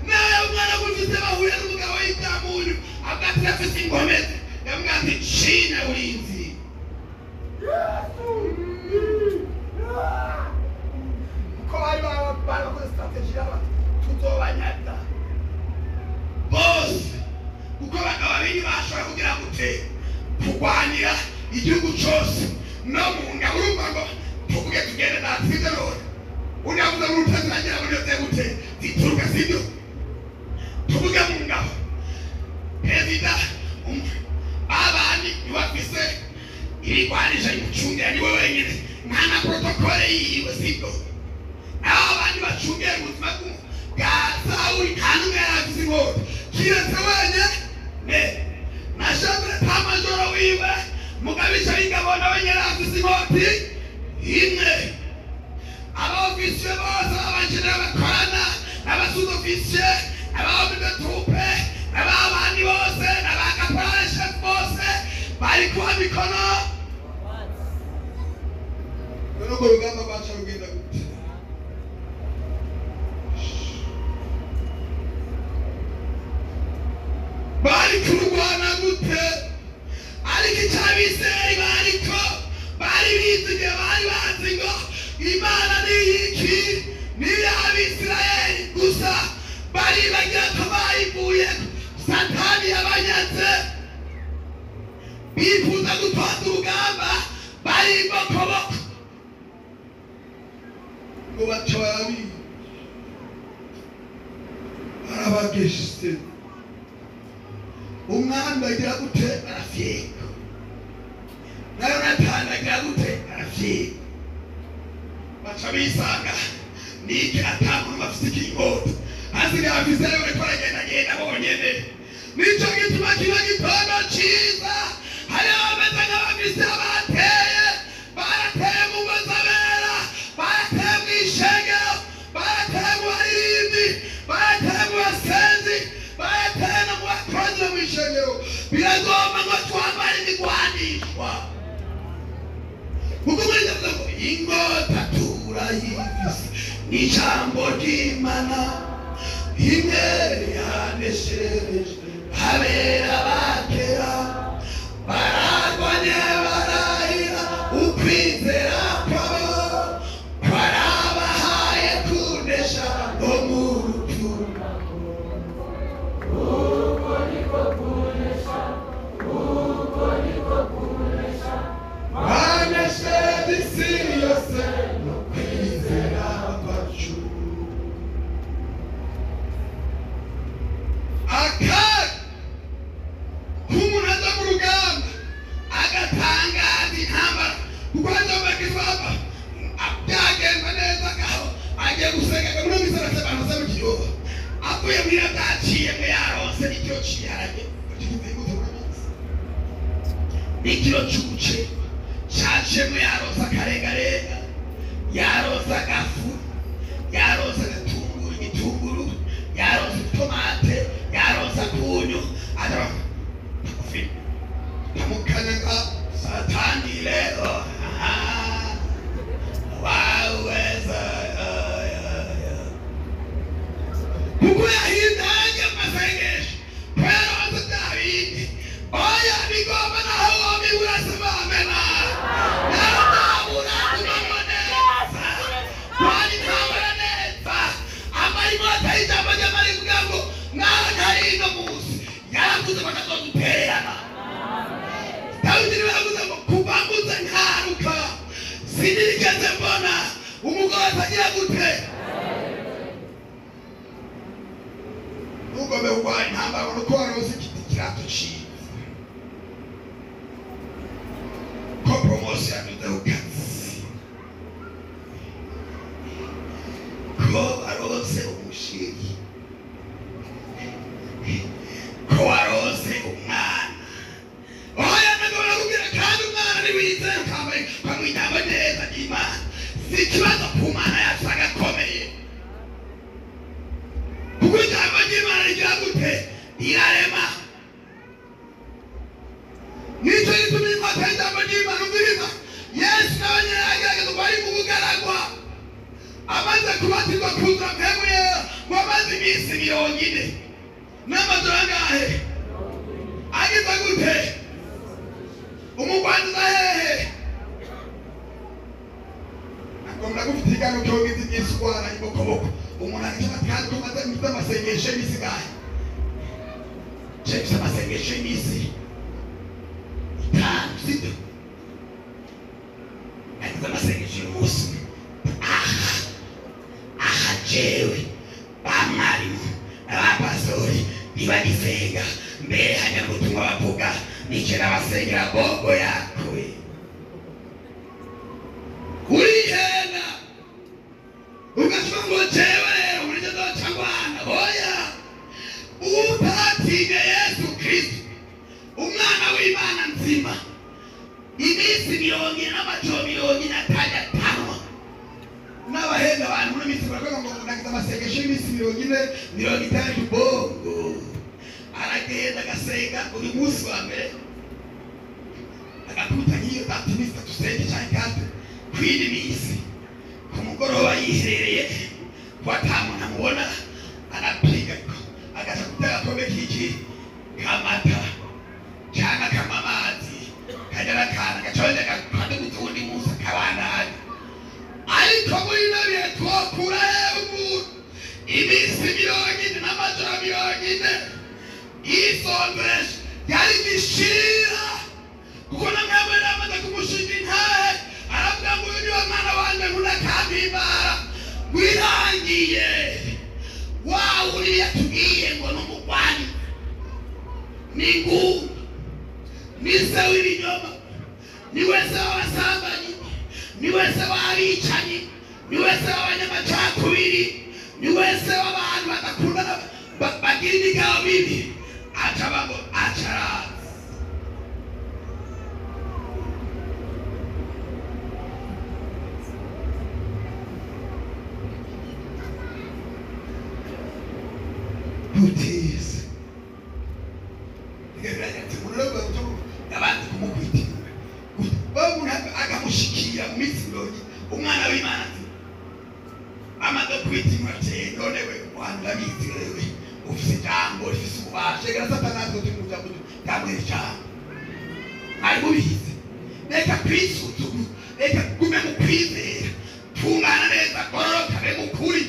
nawe umwana gufise bahuye n'umugabo w'ibyamunyu avuga ati afise ingomezi yamubwira ati cina urinzi kuko bari bakoze strategy yabo tuzobanyaga bose kuko abagabo babiri bashobora kugira gute kurwanira igihugu cose no mu ngabo urumva ngo tuvuge tugende natsinze none undi avuze ngo urutezi nagira ngo niyo gute zituruka sibyo tuvuge mu ngabo perezida abandi ntibafise ibigwanisha imucungera niwe wenyine nta na protokole yiwe sibyo naho abandi bacungera ubuzima bwa Sawuli nta n'umwe yari afise inkota kiretse wenyine na chef d'état-major wiwe mugabisha w'ingabo nawe yari afise inkoti imwe abaofisiye bose b'abajenera bakorana n'abasuzofisiye n'abahomme de troupe n'ababandi bose n'abakaporale chef bose bari kuba mikono none urwo rugamba rwaca rugenda gute bari kurwana gute ariko icy'Abisirayeli bariko bari bizigiye bari bazi ngo Imana ni iki ni iy'Abisirayeli gusa baribagira ko bayivuye Satani yabanyaze bifuza gutwata urugamba bari imbokoboko ngo baca barabica barabageshye umwami bagira gute arafyeka na Yonatani bagira gute arafyeka baca bisanga niki ata muntu bafise ikinkota hasigaye abafise rero bariko baragendagenda bonyene nico gituma kiba gitondo ciza hariho abameze nk'abafise abateye barateye mu ngo z'abera barateye mw'ishengero barateye mu baririmbi barateye mu basenzi barateye no mu bakozi bo mw'ishengero biragomba ngo twambare imigwanishwa kuko muri ndavuga ngo inkota turayifise n'ijambo ry'Imana imwe yaneshereje abera bakera bararwanye barahira ukwizera kwabo kwarabahaye kunesha no mu rupfu Uko niko kunesha, uko niko kunesha banesheje isi yose no kwizera kwacu akaga k'umuntu aza mu rugamba agatangaza intambara kuko azobagizwapa byagenze neza ngaho agiye gusenga muri misarase abantu basa mu kiyoba avuye muhira bwaciyemwe yaronse ikiro c'ibiharage ikiro c'umuceri caciyemwe yaronse akarengarenga yaronse agafu Yaronse agatunguru, igitunguru, yaronse itomate, yaronse akunyu, amukanyaga satani leo waweza kuko yahindanye amasengesho ko yaronse bya bindi. Oya bigomba naho wabibura simamena naho ntabura kumanywa neza twari ntambara neza amarimo atari ijambo ry'amara rivuga ngo naho ntari ino munsi yaravuze ko atazodutererana. Dawidi niwe yavuze ngo kuva mbuze nkaruka sinigeze mbona umugore atagira gute. Ntugombe kurwanya intambara ngo nuko waronse ikirato ciza ko promotion yaduze ku kazi ko waronse umushiri ko waronse umwana. Oya ndagomba kubwira kandi umwana niwizeye ukamwitamba neza ry'Imana si ikibazo ku Mana yacu agakomeye kuko ijambo ry'Imana rigira gute rirarema. Nicyo gituma inkota y'ijambo ry'Imana umviriza Yesu nawe nyene yagerageza ngo ari mu bugaragwa amaze kubatizwa kuzura mpemu yera ngo amaze iminsi 40 n'amajoro angahe ageze gute umugwanyiza hehe agomba gufite igano cyogeze iminsi urwara ibokoboko umuntu agize kandi ko maze mfite amasengesho y'iminsi ingahe mfite amasengesho y'iminsi 5 sibyo agize amasengesho y'umunsi aha jewe ba mwarimu n'abapasitori ntibagisenga mbere hanyagutumwa bavuga nicyo nabasengera bogo yakwe urihenda ugashuka ngo jewe rero muri cyo nzoca ngwana. Oya utatinye Yesu Kristo umwana w'Imana nzima iminsi 40 n'amajoro 40 atanwa n'abahenda abantu muri minsi baravuga ngo nagize amasengesho y'iminsi 40 50 bongo aragenda agasenga uyu munsi wa mbere agakubita nk'iyo data iminsi 3 usenge canke kate kw'indi minsi ku mugoroba yiherereye ko ata muntu amubona arapiga agaca kutega agakombe k'iki k'amata canke akanywa amazi kajya arakana agacongera akaduguza uwundi munsi akabandanya. Ariko muri bino bihe twokura hehe umuntu iminsi 40 n'amajoro 40 yisonzesha yari gishira kuko na mwebwe yamaze kumushinga intahe aravuga ngo uyu niwe mwana wanje nkunda kampimbara wirangiye wa uri yatubwiye ngo n'umugwanyi ni ngumba ni se w'ibinyoma ni we se w'abasambanyi ni we se w'abicanyi ni we se w'abanyamacakubiri ni we se w'abantu badakundana bagira imigabo mibi acaba ngo acaraza. Butize abanza kumukwitirira umuntu akamushikira mu minsi 40 umwana w'Imana amaze kwitimura ati none we wandabizi wewe ufise ijambo rifise ububasha reka satani azote mu jambo ryamwe ijambo ari mubizi reka kwisuzuma reka gume mu kwizera tungana neza gororoka be mukuri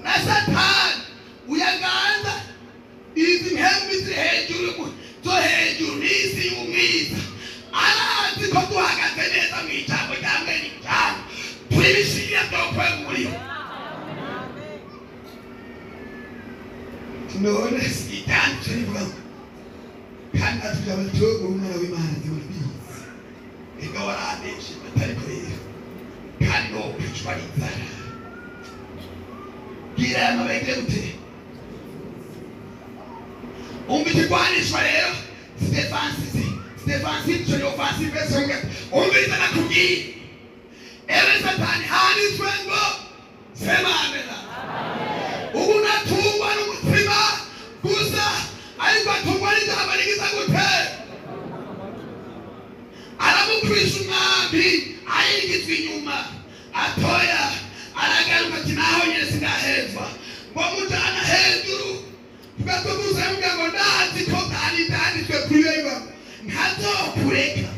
na satani uyaganza izi mpembe ziri hejuru zo hejuru n'isi y'umwiza arazi ko duhagaze neza mu ijambo rya mwene ijambo turi ibishirira byo kweguriwe. None ibyanditswe bivuga ngo kandi atubwira bati wowe uri umwana w'Imana ntiwabizi ega waranesheje atariko rero kandi no kwicwa n'inzara bwira aya mabenge gute umva ikigwanishwa rero si defensive si defensive cyo ni offensive mbese umviriza nakubwiye ewe satani handitswe ngo Sema amena. Ubu natungwa n'umutima gusa, ariko atungwa n'ijambo rigiza gute? Aramukwisha umwambi ayigizwe inyuma, atoya aragaruka ati naho nyine sindahezwa, ngo mujana hejuru tugatuguza mvuga ngo ndazi ko kandi byanditswe kuri wewe, ntazokureka,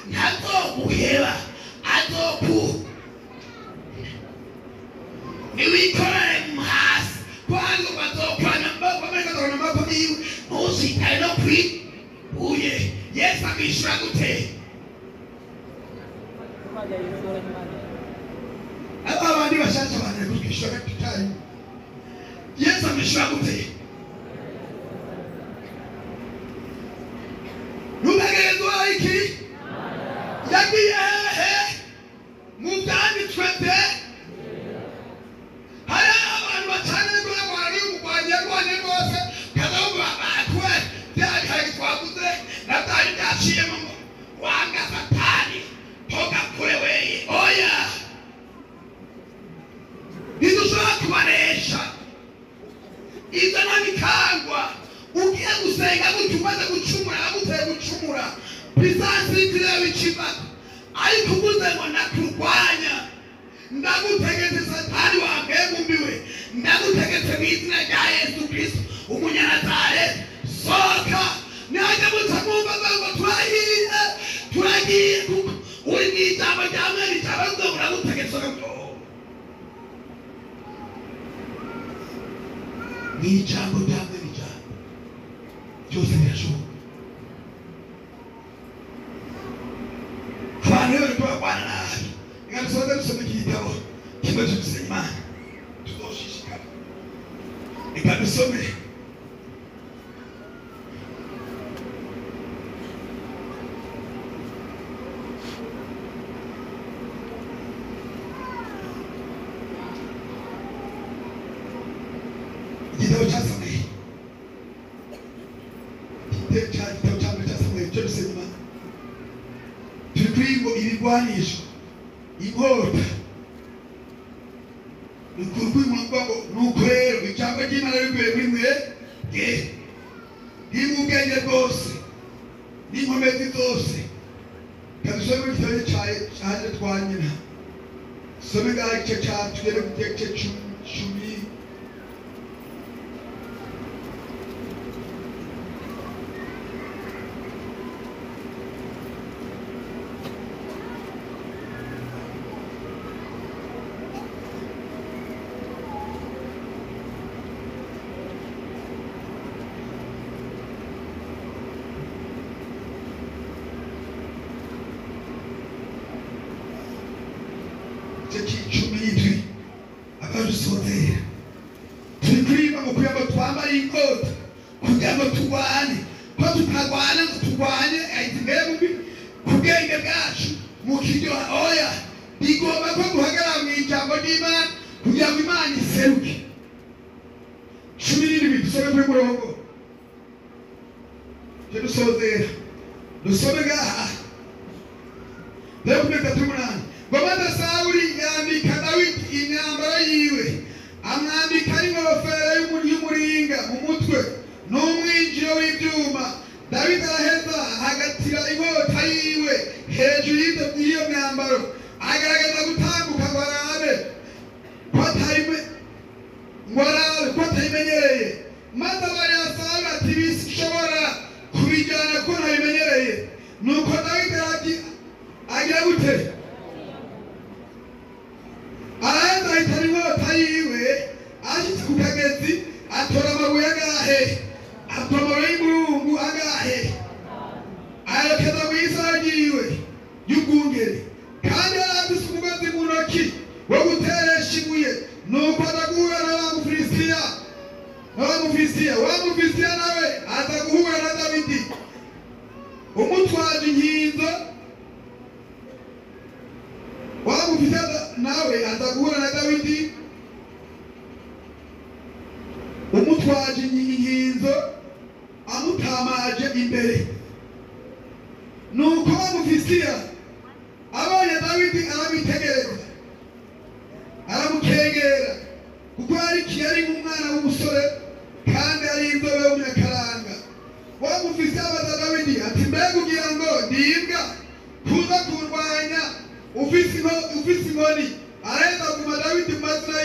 ntazoguheba, azoku niwikorere hasi kwangu bazokwanya mboko amaboko yiwe, ntuzitaye no kwibuye. Yesu amwishura gute? Aba bandi bashatse abantu kutwishyura tutari. Yesu amwishura gute? Nutegerezwa iki? Yagiye hehe? Mu byanditswe bye. Hari abantu bacana rwari umugwanyi yarwanye rwose, kaza bakwe bya biharage twaguze na byari byaciyemo ngo wanga Satani toka kure weye. Oya, ntidushobora kubaresha ibyo ntabikangwa. Ugiye gusenga gutyo umaze gucumura, baguteye gucumura bisansi y'ikirere bicivako, ariko uvuze ngo ndakurwanya, ndagutegetse Satani wambwegumbiwe, ndagutegetse mu izina rya Yesu Kristo umunyanazareti, sohoka. Nihajya muca mwumva ngo turahiye, turagiye, kuko uri mu ijambo rya mwene ijambo rivuga ngo ndagutegetse mu ijambo rya mwene ijambo byose birashoboka. Abantu rero bariko barwana nabi. Reka dusoze dusome iki gitabo kimwe cyo gusenga Imana, tuzoshishikara. Reka dusome igitabo cya Samweli, igitabo cya mbere cya Samweli cyo gusenga Imana. Turi kuri ngo ibigwanisho, inkota. Nuko nuko rero ijambo ry'Imana rikwiye kuri mwe ririmo ubwenge bwose n'inkomezi zose. Reka dusome igitabo cyaje twa nyina, dusome ngaho igice cya tugere ku gice 10. 17 abadusozera. Turi kuriba ngo kugira ngo twambare inkota, kugira ngo turwane, ko tutarwana ngo turwanye imbere ku bwenge bwacu mu kiryoha. Oya, bigomba ko duhagarara mu ijambo ry'Imana kugira ngo Imana iseruke. 17 dusome kuri murongo dusozera, dusome ngaha rero kuri 38. Ngo Sawuli yambika Dawidi imyambaro yiwe, amwambika n'ingofero y'umuringa mu mutwe n'umwinjiro w'ibyuma. Dawidi araheza ahagatira inkota yiwe hejuru y'iyo myambaro, agaragaza gutambuka ngo arabe ko atayimenyereye. Maze abarira Sawuli ati bishobora kubijyana ko ntabimenyereye. Nuko Dawidi agira gute? Araheza ahitana inkota yiwe, ashitse ku kagezi atora amabuye angahe? Atora amabuye y'imurungu angahe? Ayerekeza mu isaha ryiwe y'ubwungeri, kandi yari afise umugozi mu ntoki wo guteresha ibuye. Nuko aza guhura na wa Mufilisitiya, wa Mufilisitiya nawe aza guhura na Dawidi umutwaje inkinzo. Wa Mufilisitiya nawe aza guhura na Dawidi umutwaje inkinzo, amutamaje imbere. Nuko wa Mufilisitiya abonye Dawidi aramwitegereza, aramukengera. yari nk'umwana w'umusore kandi ari inzobe w'umunyakaranga. Wa Mufilisitiya abaza Dawidi ati mbega ugira ngo ndi imbwa kuza kurwanya ufise inkoni? Araheza aguma Dawidi mu mazina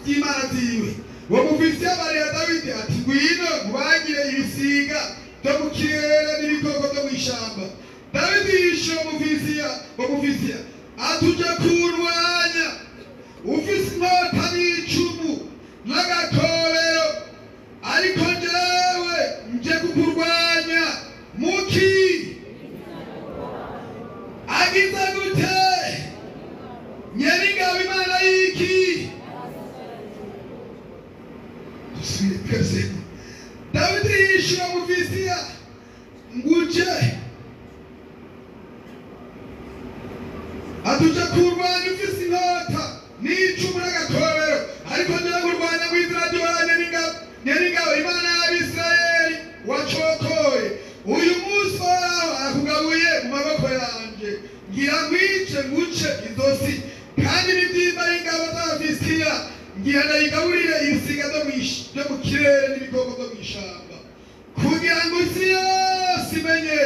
y'imana ziwe. Uwo Mufilisitiya abarira Dawidi ati ngwino nkubagire ibisiga byo mu kirere n'ibikoko byo mu ishyamba. Dawidi yishyura uwo Mufilisitiya ati uje kurwanya ufise inkota n'icumu n'agakobero, ariko njyewe nje kukurwanya muki. Agize gute? Nyeningabo Imana y'iki? Dusubire twese. Dawidi yishyura Mufilisitiya nguje atuje kurwanya ufise inkota n'icumu n'agakobero, ariko njyewe kurwanya mu izina ry'Uhoraho Nyeningabo Imana y'Abisirayeli wacokoye. Uyu munsi Uhoraho arakugabuye mu maboko yanje, ngira nkwice nguce izosi, kandi imibyimba y'ingabo z'Abafilisitiya ngira ndayigaburire ibisiga byo mu kirere n'ibikoko byo mu ishyamba, kugira ngo isi yose imenye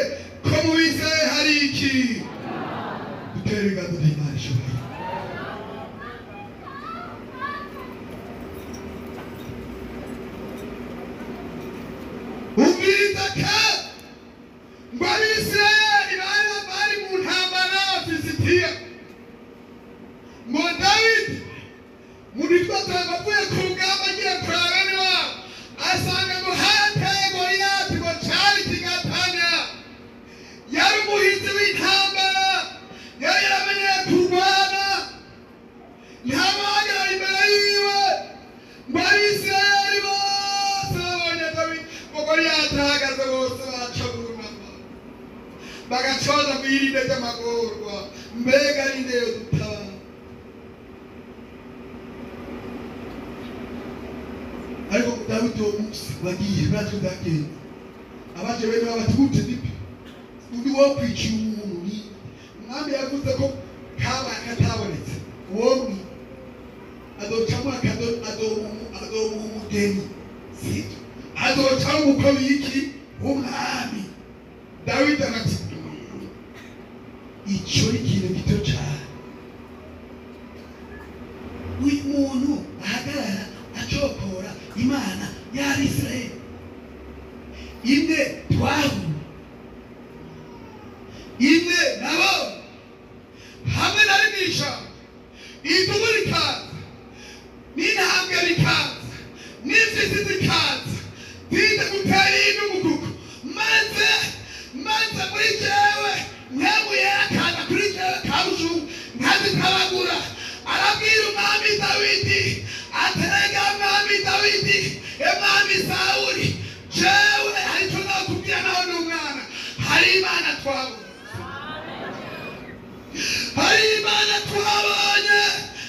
ko mu Bisirayeli hari iki. Dutere ibiganza by'Imana ishoboye. Umviriza kandi ngo Abisirayeli bari mu ntambara n'Abafilisitiya, ngo Dawidi mu bitwatanga avuye ku rugamba agiye kuraba bene wabo, asanga ngo hateye Goliyati ngo cari kigatanya. Yari umuhizi w'intambara, yari yaramenyeye kurwana, ntabahagarara imbere yiwe. Ngo Abisirayeli bose babonye Dawidi ngo Goliyati ahagaze, bose baca bunama bagacoza mwirinde ry'amagorwa, mbega ari nde yodutabara? Ariko Dawidi uwo munsi wagiye natwe ndagenda abaje bene baba bati gute nipi undi wo kwicira umuntu ni umwami yavuze ko kabaye katabonetse, uwo adocamo adomuha umugeni, sibyo? Adocamo umukwe w'iki w'umwami. Dawidi ati icyo ni ikintu gito cyane, uyu muntu ahagarara acokora Imana y'Abisirayeli imwe twahuye, imwe nabo hamwe na rimwe idubu rikaza n'intambwe bikaza n'impyisi zikaza ziza gutera iyi n'umukuku, maze muri jewe nkemuye akaza kuri jewe kabujungu nkazitabagura. Arabwira umwami Dawidi aterega mwami Dawidi, mwami Sawuli, jewe hari icyo nakubwira naho ni umwana, hari Imana twabonye, hari Imana twabonye.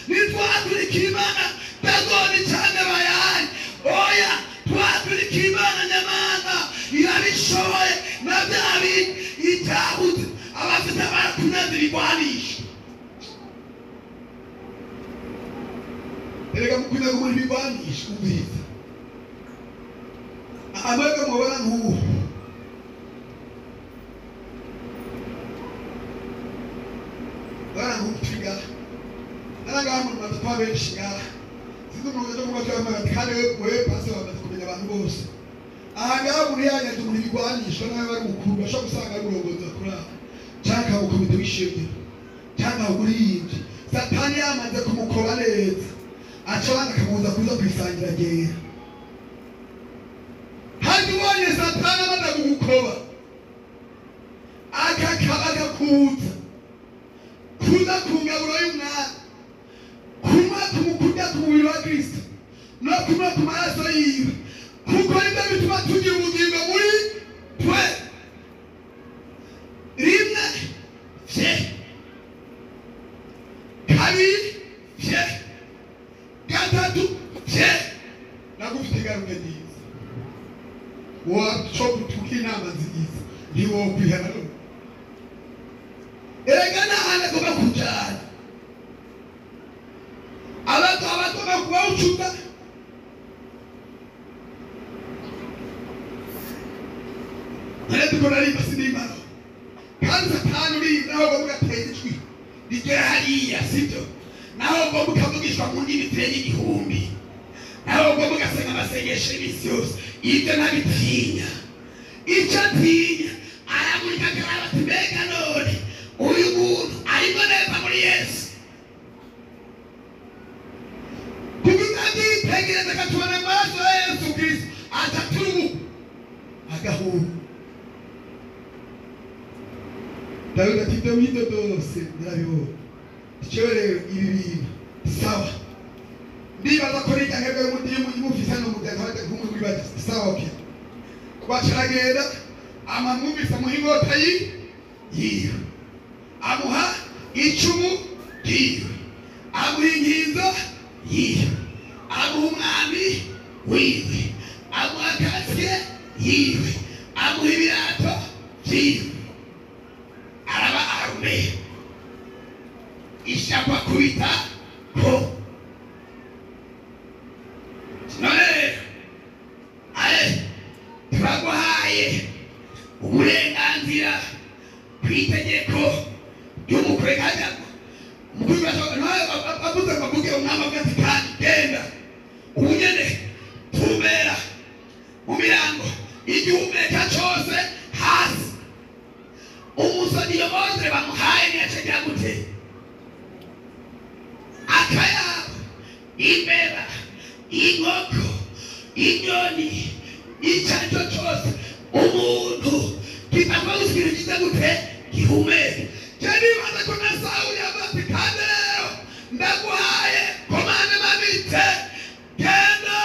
Ntitwaturikiye Imana Dagoni cyangwa Bayali, oya, twaturikiye Imana nyamana irabishoboye, na bya bindi itabuze abafite barakuneze ibigwanisho. Erega mukunyaga umuntu ibigwanisho, umviriza amwebwe mubona nk'ubu bana nk'ubu turi ngaha, nara ngaha mu Rwanda twa benshi ngaha, sinzi umuntu aje kuba tuyambaye ati kandi wewe pastor wamaze kumenya abantu bose. Aha ngaha umuntu yanyaze umuntu ibigwanisho nawe bari mukuru, bashobora gusanga ari umurongozi wa korali cyangwa umukomite w'ishengero cyangwa umuririmbyi. Satani yamaze kumukora neza, aca abana akamubuza kuza kwisangira ryera. Hadi ubonye Satani amaze kugukoba akakaba agakuza kuza ku ngaburo y'umwami, kunywa ku kurya ku mubiri wa Kristo no kunywa ku maraso yiwe, kuko nibyo bituma tugira ubugingo muri twe. Rimwe fye, kabiri fye, gatatu fye, nagufite ingaruka nziza waco gutuka inama nziza ntiwokwihana. Erega n'ahandi agomba kujana abagomba kubawucuza ndiko naririmba sinimara kandi Satani uri naho ngo mugatera ijwi rigera hariya, sibyo? Naho ngo mukavugishwa mu ndimi zirenga 1000, naho ngo mugasenga amasengesho iminsi yose, ibyo ntabitinya. Icyo atinya aramurika akaraba ati mbega none uyu muntu arimo neza muri Yesu, kuko abyitegereza akatubona amaraso ya Yesu Kristo ataturubu agahura. Dawidi ati ibyo ngibyo byose narabibonye, icyo rero ibi bintu sawa, ndibaza ko n'irya ntebe y'umufisa n'umuryango nk'umwe muri bati sawa okay. Bacaragenda amamwumvise amuha inkota yiwe, amuha icumu ryiwe, amuha inkinzo yiwe, amuha umwami wiwe, amuha kasike yiwe, amuha ibirato vyiwe, araba arume ishakwa kubita ko. None rero aye turaguhaye uburenganzira ku itegeko ry'umukuru kajyago umukuru avuze ngo avuge umwami avuga ati kandi genda ubu nyene tubera mu mirango igihumeka cose hasi. Umusoni iyo ordre bamuhaye niyacagira gute? Akayabo, imbeba, inkoko, inyoni, icyo aricyo cyose umuntu kitagomba gusigira ikiza gute gihumeke. Je nibaza ko na Sawuli yavuze ati kandi rero ndaguhaye komande babitse, genda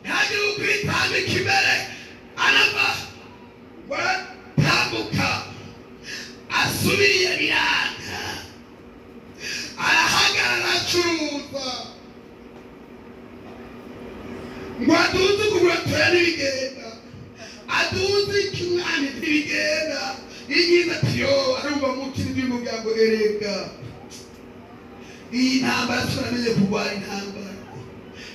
ntagire ukwitambika imbere. Arava baratambuka asubiriye biranga, arahagarara acuruza ngo aduze ukuguru atoya n'ibigenda, aduze ikimwami ntibigenda, inyiza ati yo arumva mukiri by'umuryango erega iyi ntambara turamenye kurwana intambara,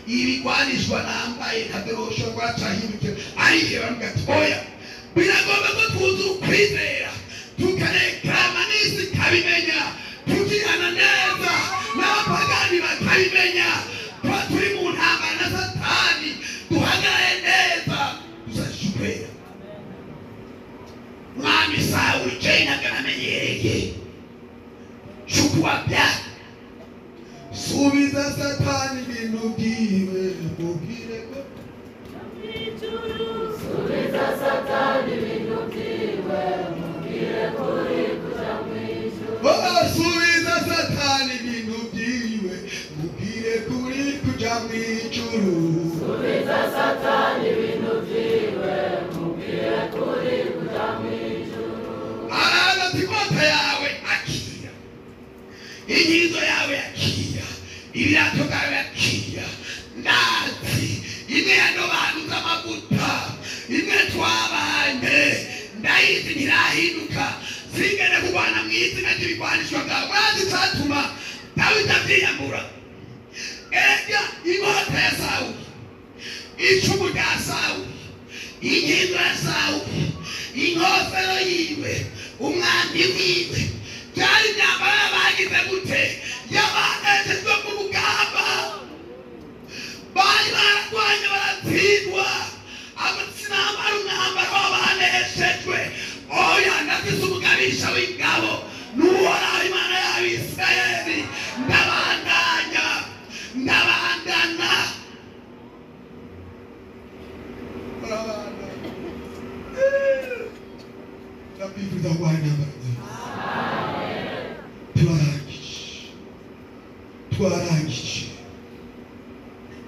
ibigwanishwa nambaye ntabwo noshobora kuracahindukira. Ariheba aramubwira ati oya, biragomba ko twuzuza ukwizera tukarekrama n'isi ikabimenya, tukihana neza n'abapagani bakabimenya ko turi mu ntambara na Satani, duhagarare neza tuzashukwera. Mwami Sawuli je ntabwo namenyereye shukuwa bya subiza Satani ibintu byiwe, mubwire ko Subiza Satani ibintu byiwe, mubwire kuri kuja mw'ijuru. Oh, subiza Satani ibintu byiwe, mubwire kuri kuja mw'ijuru. Subiza Satani ibintu byiwe, mubwire kuri kuja mw'ijuru. Araza ati inkota yawe akira, inkinzo yawe akira, ibirato byawe akira, ndazi imwe yadobanuza amavuta, imwe twabanye ndayizi ntirahinduka, singene kurwana mu izina ry'ibigwanishwa bwawe. Murazi icatuma Dawidi avyiyambura? Erega inkota ya Sawuli, icumu rya Sawuli, inkinzo ya Sawuli, inkofero yiwe, umwambi wiwe, byari imyambaro y'abagize gute? Y'abanejejwe ku rugamba, bari bararwanye baratsindwa. Sinambara umwambaro w'abaneshejwe, oya ndafise umugabisha w'ingabo n'Uhoraho Imana y'Abisirayeli, ndabandanya ndabandana. Ndakwifuza guhaha intambara nziza. Turarangije, twarangije.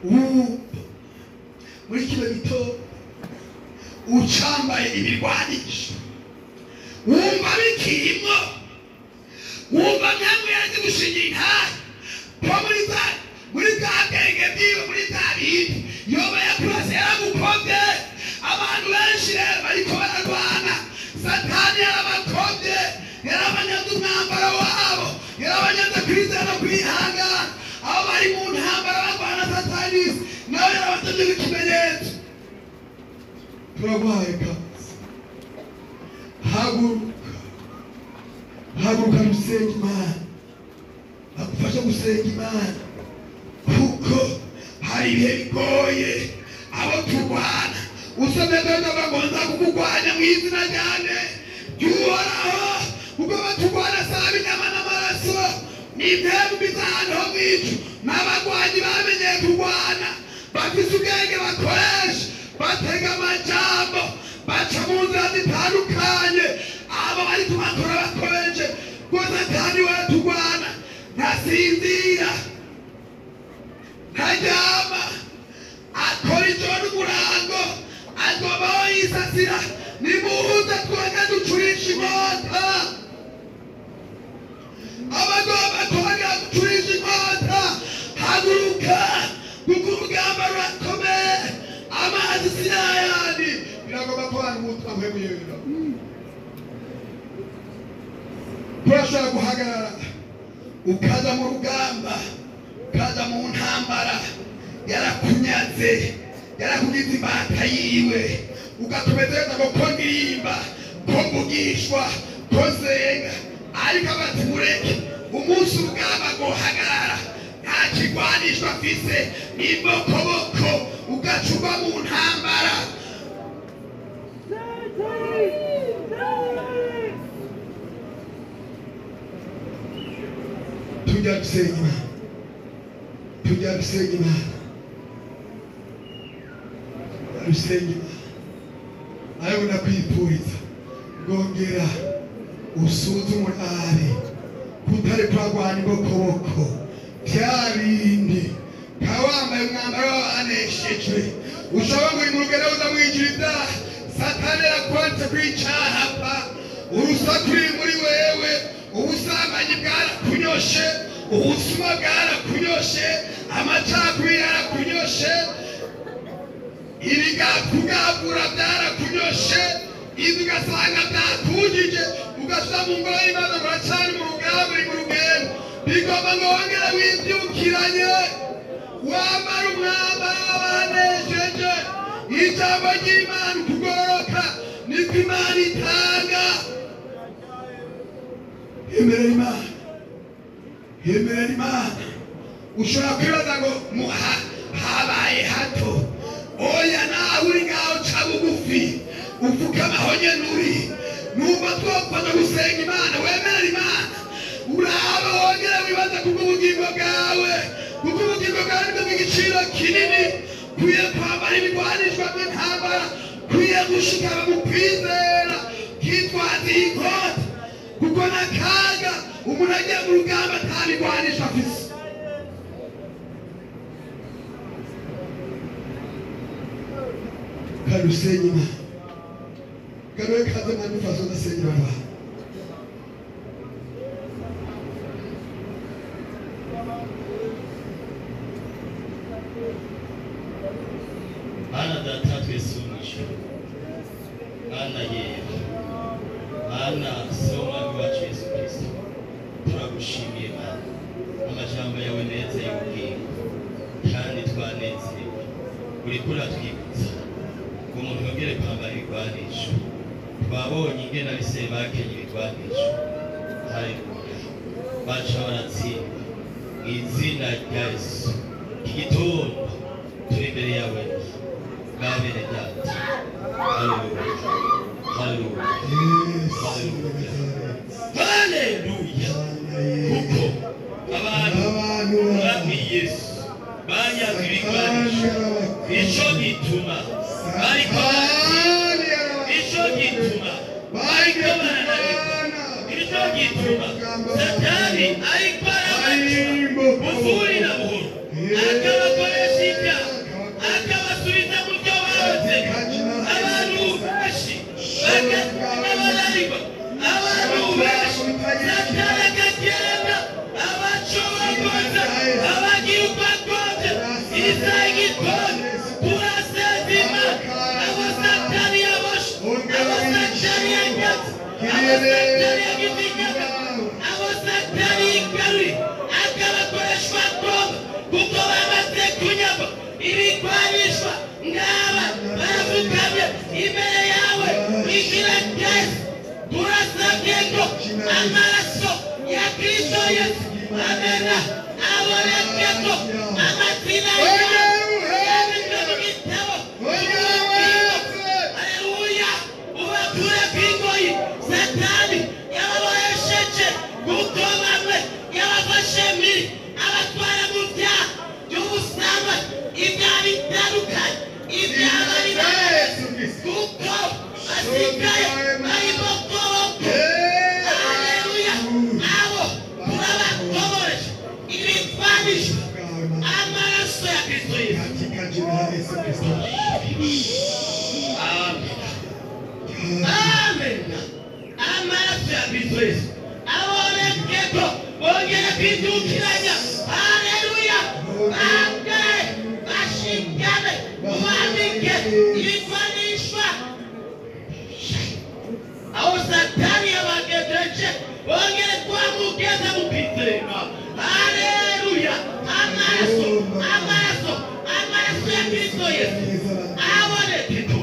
Ubu muri kino gitondo ucambaye ibirwanisho, wumva bikirimo, wumva namwe yaje gushingira intahe ko muri bwa bwenge bwiwe, muri bya bindi yoba yakurase yaragukobye. Abantu benshi rero bariko bararwana, Satani yarabakobye, yarabanyaze umwambaro wabo, yarabanyaze kwizera no kwihangana. Abo bari mu ntambara barwana Satani nawe yarabatumye ikimenyetso. Turaguhaye kazi Haguruka, haguruka dusenga Imana, agufasha gusenga Imana, kuko hari ibihe bigoye abo turwana. Usomye dore ngo nza kukurwanya mu izina ryane ry'Uhoraho, kuko baturwana si ab'inyama n'amaraso, ni impemu mbi z'ahantu ho mw'icu, n'abagwanyi bamenyeye kurwana, bafise ubwenge bakoresha, batega amajambo, baca mu nzira zitandukanye. Abo bari kubakora bakomeje ngo Satani we turwana, ntasinzira, ntaryama, akora ijoro n'umurango, agobaho yisasira. Nimuhuze twongere ducurishe inkota, abagomba kongera gucurisha inkota. Haguruka, kuko urugamba rurakomeye, amazi si yayandi. Biragomba ko abantu butwa mpwemuyera. Turashobora guhagarara ukaza mu rugamba, ukaza mu ntambara, yarakunyaze, yarakugize imbata yiwe, ugakomeza ngo ko ndirimba, ko mvugishwa, ko nsenga, ariko abati mureke umunsi urugamba rwohagarara, nta kigwanishwa afise, n'ibokoboko, ugacurwa mu ntambara. Tujya gusenga Imana, tujya gusenga Imana, rusenga Imana. Ariko ndakwifuriza ngongera usuzume urabe kutari kuragwana ibokoboko bya bindi, ukaba wambaye umwambaro w'abaneshejwe, ushobora ngo uri mu rugendo uza mwinjira ibyaha, Satani arakwanditse kw'icaha pa, urusaku ruri muri wewe, ubusambanyi bwarakunyoshe, ubusuma bwarakunyoshe, amacakubiri yarakunyoshe, ibigakugabura byarakunyoshe, ibi ugasanga byakujije, ugasanga mu ngoro y'Imana uracari mu rugamba, uri mu rugendo. Bigomba ngo wongere wibyukiranye, wambare umwambaro w'abanesheje. Ijambo ry'Imana ukugororoka niko Imana itanga. Yemerera Imana, yemerera Imana. Ushobora kwibaza ngo habaye hato. Oya, nawe uri ngaho ca bugufi, upfukama nyene uri. Numva twopfana gusenga Imana, wemerera Imana, urabe wongere wibaze kubw'ubugingo bwawe, kuko ubugingo bwawe nibwo bw'igiciro kinini. Kwiye kwambara ibigwanishwa by'intambara, kwiye gushikama mu kwizera, kitwaza iyi nkota, kuko n'akaga umuntu agiye mu rugamba atabigwanisha afise. Kandi usenye Imana, garuye kaze mani faso ndasenyera abantu. Mana data twese wo mw'ijuru, Mana yera, Mana se w'umwami wacu Yesu Kristo, turagushimiye Mana, amajambo yawe meza y'ubugingo, kandi twanezerewe. Uriko uratwibutsa ngo umuntu yongere kwambara ibigwanisho. Twabonye ingene abisirayeli bakenye ibigwanisho, haleluya, baca baratsinda mu izina rya Yesu. Iki gitondo turi imbere yawe bwa bene data. Haleluya, haleluya, haleluya. Kuko abantu mwami Yesu banyaze ibigwanisho, ico gituma bariko baratsinda, ico gituma bariko barananirwa, ico gituma Satani ariko arabaca bufuri na buhoro, akabakoresha ibyaha, akabasubiza mu byo bahoze. Abantu benshi bakabananirwa, abantu benshi Satani akagenda abacobagoza, abagira uko agombye. Isaha igitondo turasenza Imana, abo Satani yaboshe, abo Satani yanyaze, abo Satani yagize inyaga, abo Satani yigaruye, akabakoreshwa agomba, kuko bamaze kunyagwa ibigwanishwa. Ngaba barapfukamye imbere yawe, izina rya Yesu. Amaraso ya Kristo Yesu amena abonekeko amazina yabo yanditswe mu gitabo. Haleluya! Ubakure kw'ingoyi Satani yababohesheje, kuko bamwe yabafashe mpiri abatwara mu byaha by'ubusambanyi, ibyaha bitandukanye, ibyaha bari barakoze, kuko basigaye bari bokoboko. Haleluya! Abo turabakoboreje ibipfanisho amaraso ya Kristo Yesu. Katika jina la Yesu Kristo. Amen. Amen. Amaraso ya Kristo Yesu abonekeko bongere kwidukiranya. Haleluya! Bangere bashingane mubambike ibigwanishwa aho Satani yabagejeje, bongere kwamugeza mu kwizera. Haleluya! Amaraso, amaraso, amaraso ya Kristo Yesu abonekeko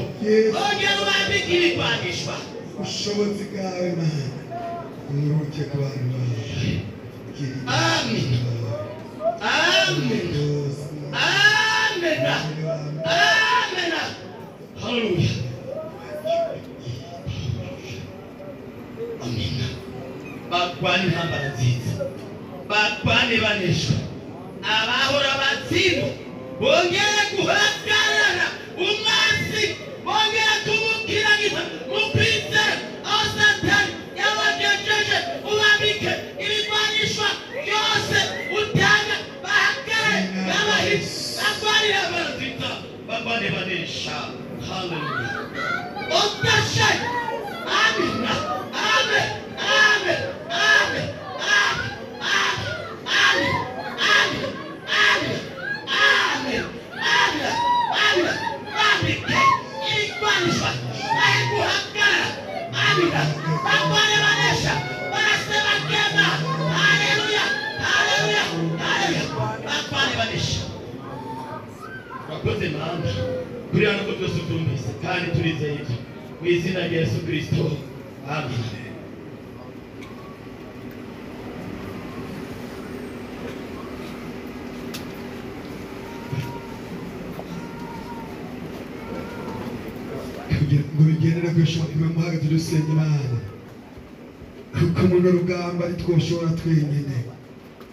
bongere ubambike ibigwanishwa. Ubushobozi bwawe Mana uruhuke ku bantu bawe. Amen. Amen. Amen. Amen. Haleluya. Amen. Barwane intambara nziza, barwane banesha abahora batsindwa, bongere guhagarara umwansi, bongere kumukiragiza mu kwizera aho Satani yabagejeje, ubambike ibigwanishwa byose utanga, bahagarare babahize, barwanire intambara nziza, barwane banesha. Haleluya. Otashe. Amina. Amen. Amen. Amen. Amen. Amen. Amen. Amen. Amen. Amen. Amen. Bambike ibigwanishwa bari guhagarara. Amina. Barwane banesha, barasema kema. Haleluya. Haleluya. Haleluya. Barwane banesha. Urakoze Mana kuri hano ko byose ubyumvise kandi turizeye ibyo mu izina rya Yesu Kristo. Amen. Kugira ngo bigendere kwishobora kuba muhagaze dusenga Imana, kuko muno rugamba ntitwoshobora twenyine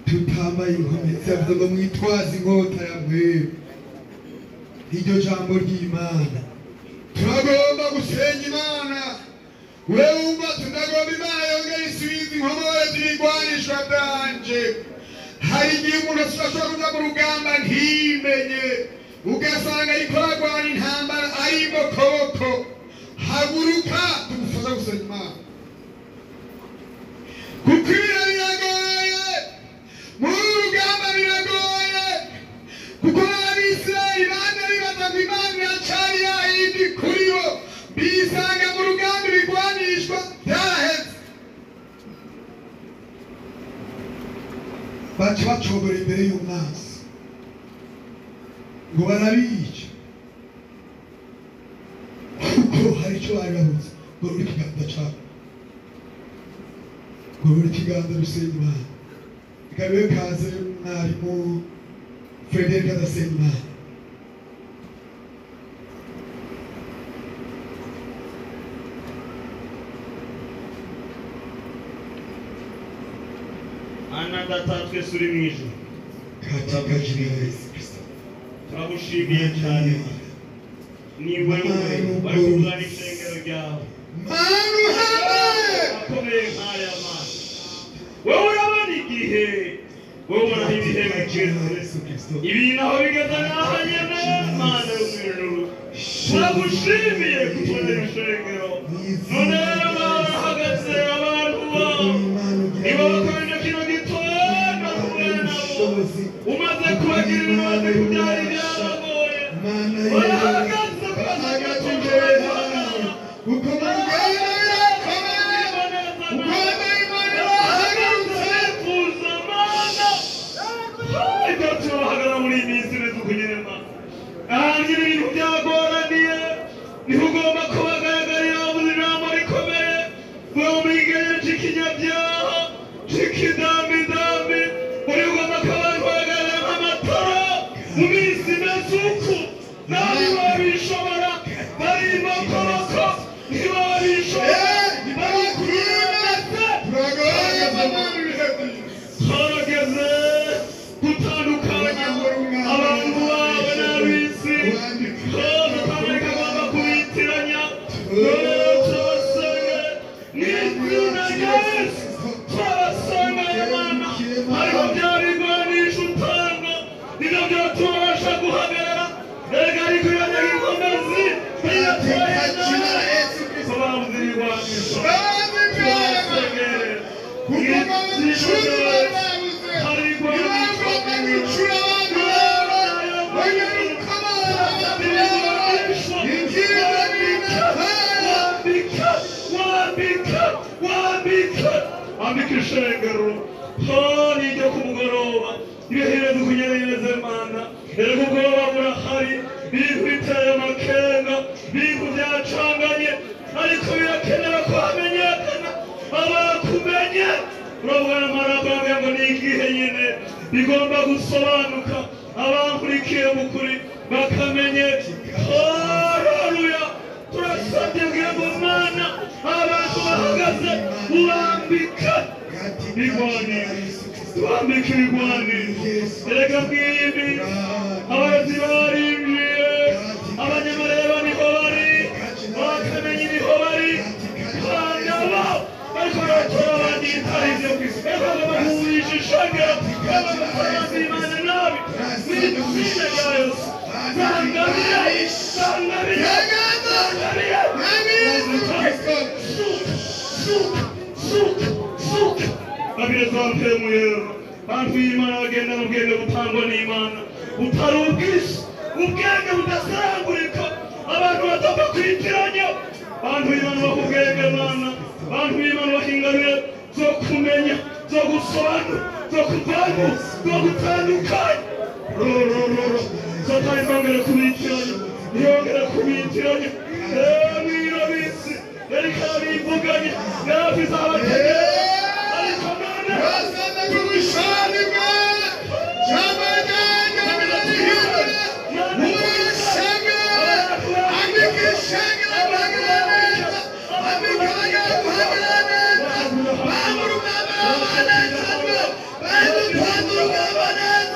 tutambaye inkomezi. Yavuze ngo mwitwaze inkota ya mwebwe, iryo jambo ry'Imana. Turagomba gusenga Imana. Wewe wumva tunagomba Imana yongere isubize inkomore z'ibigwanishwa byanje. Hari igihe umuntu ashobora kuja mu rugamba ntimenye, ugasanga ariko aragwana intambara ari bokoboko. Haguruka tugufasha gusenga Imana, kuko ibiro biragoye muri uru rugamba, biragoye kuko n'Abisirayeli bane bibaza ngo Imana iracari yayindi kuri bo, bisanga mu rugamba ibigwanishwa byaraheze, baca bacogora imbere y'umwansi ngo barabica, kuko hari icyo bari babuze. Ngo ruri ikiganza cabo, ngo ruri ikiganza dusenga Imana. Reka bibe kaze mwarimu Frederic adasenga Imana. Mana Data twese uri mu ijuru, Katika jina la Yesu Kristo. turagushimiye cyane. Ni wewe wari kuzana ishengero ryawe Mana uhambaye, akomeye nk'aya Mana. Wowe urabona igihe, wowe ubona aho ibihe Katika jina la bigeze, Yesu Kristo. ibintu aho bigeze n'aho nyene. Mana yo mu ijuru, turagushimiye kutubonera ishengero. None rero barahagaze abantu bawe, niba bakomeje kino gitondo kumwe nabo, umaze kubagirira imbabazi ku byari byaragoye, Mana barahagaze bahagaze imbere yawe, kuko mu rugamba birakomeye, kuko abadayimoni bahagurutse. Ahantu ibintu byagoraniye niho ugomba kubagaragarira. Wabuze ijambo rikomeye ngo mwigenje ikinyabyaha. Ni iryo ku mugoroba ibihe dukunyereze Mana. Erega ubwoba burahari, ibintu biteye amakenga, ibintu byacanganye, ariko birakenewe ko hamenyekana abakumenye. Urabona amarago ngo ni igihe nyine bigomba gusobanuka, abankurikiye mu kuri bakamenye. Haleluya! Turasabye ngo Mana abantu bahagaze ubambika ibigwanisho, tubambike ibigwanisho. Erega mw'iyi abarozi barinjiye, abanyamareba niho bari, bakamenye niho bari, kandi abo bariko baratora abandi bitari ivyo, bariko bahurisha ishengero, bariko Imana nabi. Mw'izina rya Yesu, zangabire, zangabire, zangabire, suka, suka, suka, suka. Babire zampemu yera, bantu b'Imana bagenda mu bwenge butangwa n'Imana, butari ubwisi, ubwenge budasarangurika, abantu batapfa kwitiranya. Bantu b'Imana baha ubwenge Mana, bantu b'Imana baha ingabire zo kumenya, zo gusobanura, zo kuvangura, zo gutandukanya. Rorororo, Satani ntiyongere kubitiranya, ntiyongere kubitiranya. Mwino bisi yariko arabivuganye, yarafise abategera, ariko none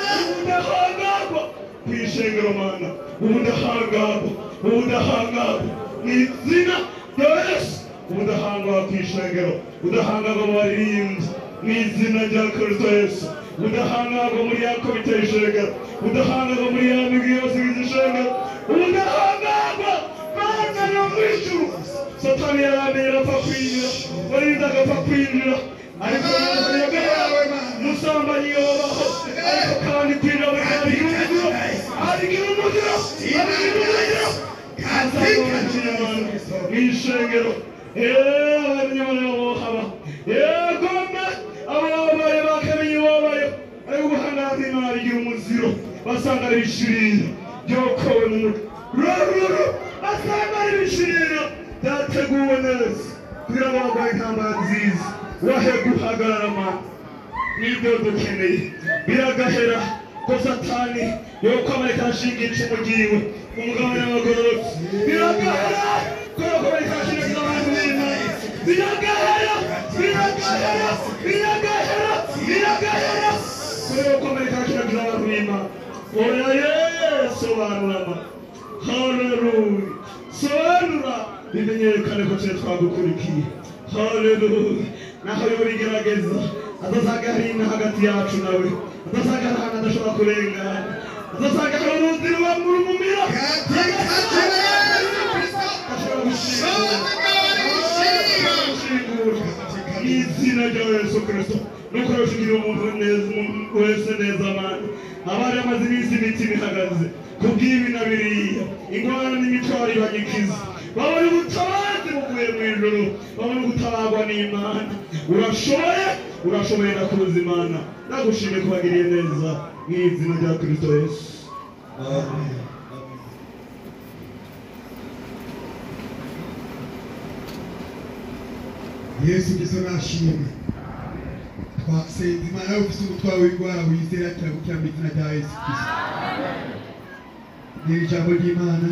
ubudahangarwa kw'ishengero Mana, ubudahangarwa, ubudahangarwa mu izina rya Yesu, ubudahangarwa kw'ishengero, ubudahangarwa mu baririmbyi mu izina rya Kristo Yesu, ubudahangarwa muri ya komite y'ishengero, ubudahangarwa muri ya migwi yose igize ishengero, ubudahangarwa Mana yo mw'ijuru. Satani yaramenye arapfa kwinjira, warinze agapfa kwinjira, ariko musambanyi yobaho, ariko kandi kwinjira abigira umuziro, abigira umuziro, abigira umuziro. Mw'ishengero abanyamuriro bohaba, yegome ababaye bakamenye iwabayo, ariko guhangana n'Imana bigira umuziro, basanga ari ibishirira byokowe mu mutwe, rororo basanga ari ibishirira byateguwe neza kugira ngo barwaye intambara nziza, wahe guhagarara Mana. Nibyo dukeneye biragahera ko Satani yokomereka ashinga icumu ryiwe umugabane w'abagororotsi, biragahera ko yokomereka ashinga abantu b'Imana, biragahera, biragahera, biragahera, biragahera ko yokomereka ashinga abantu b'Imana. Oya Yesu, sobanura Mana, haleluya, sobanura bimenyekane ko twe twagukurikiye. Haleluya. Naho yobigerageza adasanga hari ina hagati yacu nawe, adasanga hari ahantu adashobora kurengana, adasanga hari uruzi ruba rumumira, adashobora gushingura mu izina rya Yesu Kristo. Nuko rero umuntu wese neza Mana, abari amaze iminsi imitima ihagaze kubw'ibi na biriya, ingorane n'imitwaro ibagikiza, babona ubutabazi buvuye mu ijuru, babona ugutabarwa n'Imana. Urashoboye, urashoboye, ndakuzi Imana, ndagushimiye kubagiriye neza mu izina rya Kristo Yesu. Amen. Yesu Kristo nashimwe. Twasenze Imana ufite umutwaro w'indwara wizera kiragukira mu izina rya Yesu Kristo. Ni ijambo ry'Imana.